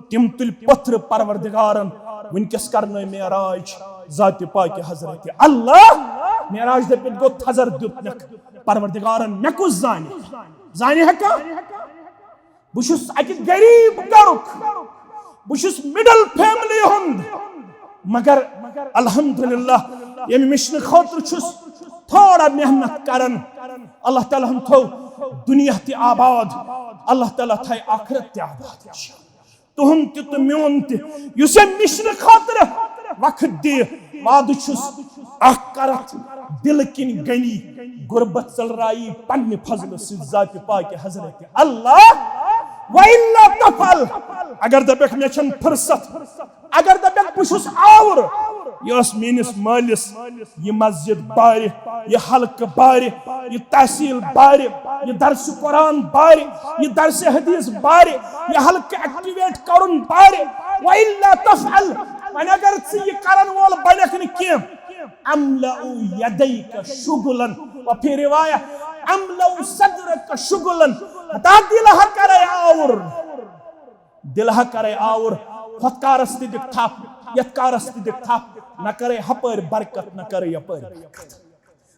تِم تُلۍ پٔتھرٕ پروردگارن۔ وٕنکیٚس کرنٲے معراج ذاتِ پاکہِ حضرت اللہ۔ معراج دٔپِتھ گوٚو تھزر دیُتنکھ پروردگارن، مےٚ کُس زانہِ؟ زانہِ ہا کانٛہہ؟ بہٕ چھُس اکہِ غریب گرُک، بہٕ چھُس مڈل فیملی ہُنٛد، مگر الحمدللہ ییٚمہِ مِشنہٕ خٲطرٕ چھُس تھوڑا محنت کران۔ اللہ تعالیٰ ہن تھوو دُنیا تہِ آباد، اللہ تعالیٰ تھایہِ آخرت تہِ آباد۔ تُہُنٛد تہِ تہٕ میون تہِ، یُس أمۍ مِشنہٕ خٲطرٕ وقت دِیہِ۔ وعدٕ چھُس اکھ کرتھ دِلہٕ کِنۍ غنی، غربت ژٔلرایی پننہِ فضلہٕ سۭتۍ ذاتِ پاکہِ حضرت اللہ۔ وَإِلَّا تَفْعَلْ، اگر دپکھ مےٚ چھَنہٕ فرصت، اگر دپکھ بہٕ چھُس آوُر، یہِ ٲس میٲنِس مٲلِس یہِ مسجد بارِ، یہِ حلقہٕ بارِ، یہِ تحصیل بارِ، یہِ درس قرآن بارِ، یہِ درس حدیث بارِ، یہِ حلقہٕ ایکٹیویٹ کرُن بارِ۔ وَإِلَّا تَفْعَلْ، وۄنۍ اگر ژٕ یہِ کرن وول بنکھ نہٕ کینٛہہ، أَمْلَأُ يَدَيْكَ شُغْلًا، وَفِي رِوایَةٍ أَمْلَأُ صَدْرَكَ شُغْلًا، ہتا دِل ہا کرے آوُر۔ دِل ہا کرے آوُر، ہۄتھ کارس تہِ دِکھ تھپھ، یتھ کارس تہِ دِکھ تھپھ، نہ کرے ہپٲرۍ برکت، نہ کرے یپٲرۍ برکت۔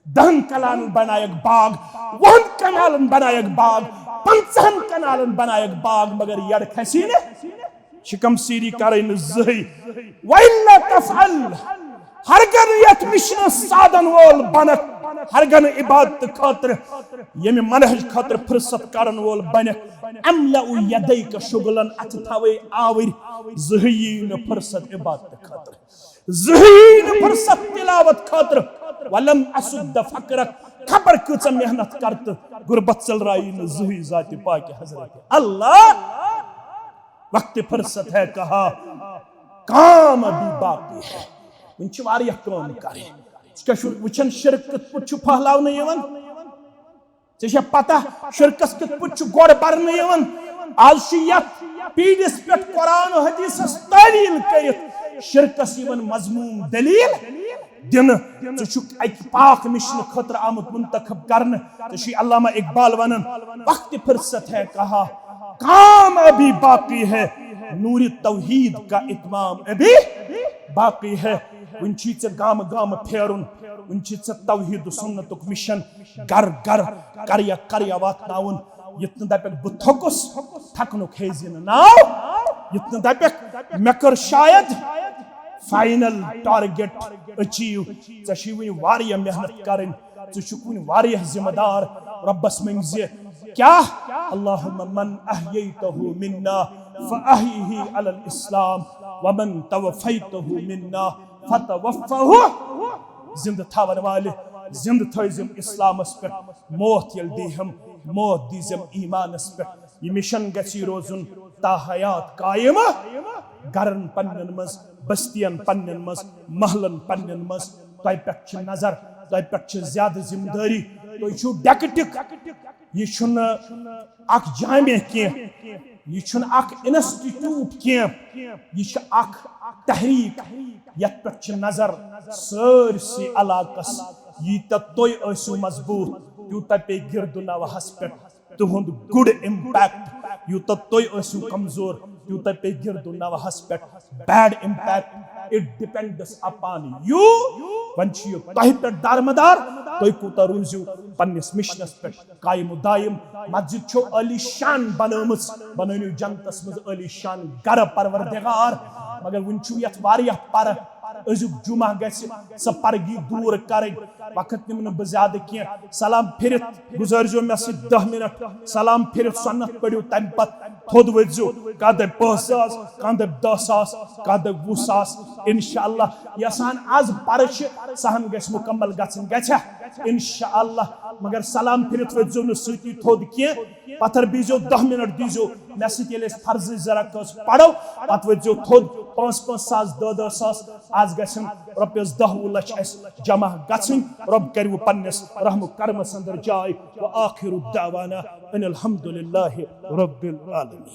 دہن کنالن بنایکھ باغ، وُہن کنالن بنایکھ باغ، پنژہن کنالن بنایکھ باغ، مگر یڑ کھسی نہٕ، شکم سیری کرے نہٕ زٕہٕے۔ وَإِلَّا تَفْعَلْ، ہرگاہ نہٕ یتھ مِشنس سادن وول بنکھ، ہرگاہ نہٕ عبادت خٲطرٕ، ییٚمہِ منہج خٲطرٕ فرصت کرن وول بنکھ، أَمْلَأُ يَدَيْكَ شُغْلًا، اتھٕ تھاوے آوٕرۍ، زٕہٕے یی نہٕ فرصت عبادت خٲطرٕ، زٕہٕے یی نہٕ فرصت تلاوت خٲطرٕ۔ وَلَمْ أَسُدَّ فَقْرَكَ، خبر کۭژاہ محنت کر تہٕ غربت ژٔلرایی نہٕ زٕہٕے ذاتِ پاکہِ حضرت اللہ۔ وقت فرصت ہے کہا، کام ابھی باقی ہے۔ وُنہِ چھِ واریاہ کٲم کرٕنۍ۔ ژٕ کیٛاہ چھُکھ وُچھان شرک کِتھ پٲٹھۍ چھُ پھٔہلاونہٕ یِوان؟ ژےٚ چھےٚ پتہ شرکس کِتھ پٲٹھۍ چھُ گۄڈ برنہٕ یِوان؟ آز چھُ یتھ پیٖڈس پٮ۪ٹھ قرآن و حدیثس تعلیل کٔرِتھ شرکس یِوان مذموم دلیل دِنہٕ۔ ژٕ چھُکھ اکہِ پاک مِشنہٕ خٲطرٕ آمُت منتخب کرنہٕ۔ ژےٚ چھُے علامہ اقبال ونان، وقت فرصت ہے کہا، کام ابھی باقی ہے، نور توحید کا اتمام ابھی باقی ہے۔ وُنہِ چھُے ژےٚ گامہٕ گامہٕ پھیرُن، وُنہِ چھُے ژےٚ توحید و سنتُک مِشن گرٕ گرٕ، قریہ قریہ واتناوُن۔ یُتھ نہٕ دَپٮ۪کھ بہٕ تھوٚکُس، تھکنُک ہیزِ نہٕ ناو۔ یُتھ نہٕ دَپٮ۪کھ مےٚ کٔر شاید فاینل ٹارگیٹ اچیو۔ ژےٚ چھُے وُنہِ واریاہ محنت کرٕنۍ، ژٕ چھُکھ وُنہِ واریاہ ذمہ دار۔ رۄبس منٛگزِ کیٛاہ؟ اللہم من احییتہ منا فاحیہ علی الاسلام ومن توفیتہ منا فتوفہ، زندٕ تھاون والہِ زندٕ تھٲوزم اسلامس پٮ۪ٹھ، موت ییٚلہِ دیہم، موت دیزم ایمانس پٮ۪ٹھ۔ یہِ مشن گژھِ روزُن تا حیات قائم، گرن پننٮ۪ن منٛز، بستین پننٮ۪ن منٛز، محلن پننٮ۪ن منٛز۔ تۄہہِ پٮ۪ٹھ چھِ نظر، تۄہہِ پٮ۪ٹھ چھِ زیادٕ ذمہ دٲری۔ تُہۍ چھِو ڈیکٹک، یہِ چھُنہٕ اکھ جامع کینٛہہ، یہِ چھُنہٕ اکھ انسٹیٹیوٹ کینٛہہ، یہِ چھِ اکھ تحریک، یتھ پٮ۪ٹھ چھِ نظر سٲرسٕے علاقس۔ ییٖتیٛاہ تُہۍ ٲسِو مضبوٗط، تیوٗتاہ پیٚیہِ گِرد نوحس پٮ۪ٹھ تُہُنٛد گُڈ امپیکٹ۔ یوٗتاہ تُہۍ ٲسِو کمزور، تیوٗتاہ پیٚیہِ گِرد نوحس پٮ۪ٹھ bad impact. It depends upon you۔ وۄنۍ چھُ یہِ تۄہہِ پٮ۪ٹھ دارمدار، تُہۍ کوٗتاہ روٗزِو پننِس مشنس پٮ۪ٹھ قائم و دائم۔ مسجد چھو عالی شان بنٲومٕژ، بنٲوِو جنتس منٛز عالی شان گرٕ پروردگار۔ مگر وُنہِ چھُو یتھ واریاہ پرٕ، أزیُک جمعہ گژھِ سۄ پرگی دوٗر کرٕنۍ۔ وقت نِمہٕ نہٕ بہٕ زیادٕ کینٛہہ۔ سلام پھِرِتھ گُزٲرزیو مےٚ سۭتۍ دَہ منٹ۔ سلام پھِرِتھ سۄنت پٔرِو، تمہِ پتہٕ تھوٚد ؤتھزیو۔ کانٛہہ دپہِ پانٛژھ ساس، کانٛہہ دپہِ دَہ ساس، کانٛہہ دپہِ وُہ ساس۔ انشاءاللہ یژھان از پرٕ چھِ، سۄ ہن گژھِ مکمل گژھٕنۍ، گژھِ انشاءاللہ۔ مگر سلام پھِرِتھ ؤتھزیو نہٕ سۭتی تھوٚد کینٛہہ۔ پتھر بیٖزیو، دَہ منٹ دیٖزیو مےٚ سۭتۍ، ییٚلہِ أسۍ فرضٕچ زٕ رکٲژ پرو، پتہٕ ؤتھزیو تھوٚد۔ پانٛژھ پانٛژھ ساس، دَہ دَہ ساس، از گژھن رۄپیس دَہ وُہ لچھ اسہِ جمع گژھٕنۍ۔ رۄب کرِ وۄنۍ پننِس رحم و کرمس اندر جاے۔ وآخر دعوانا ان الحمد للہ رب العالمین۔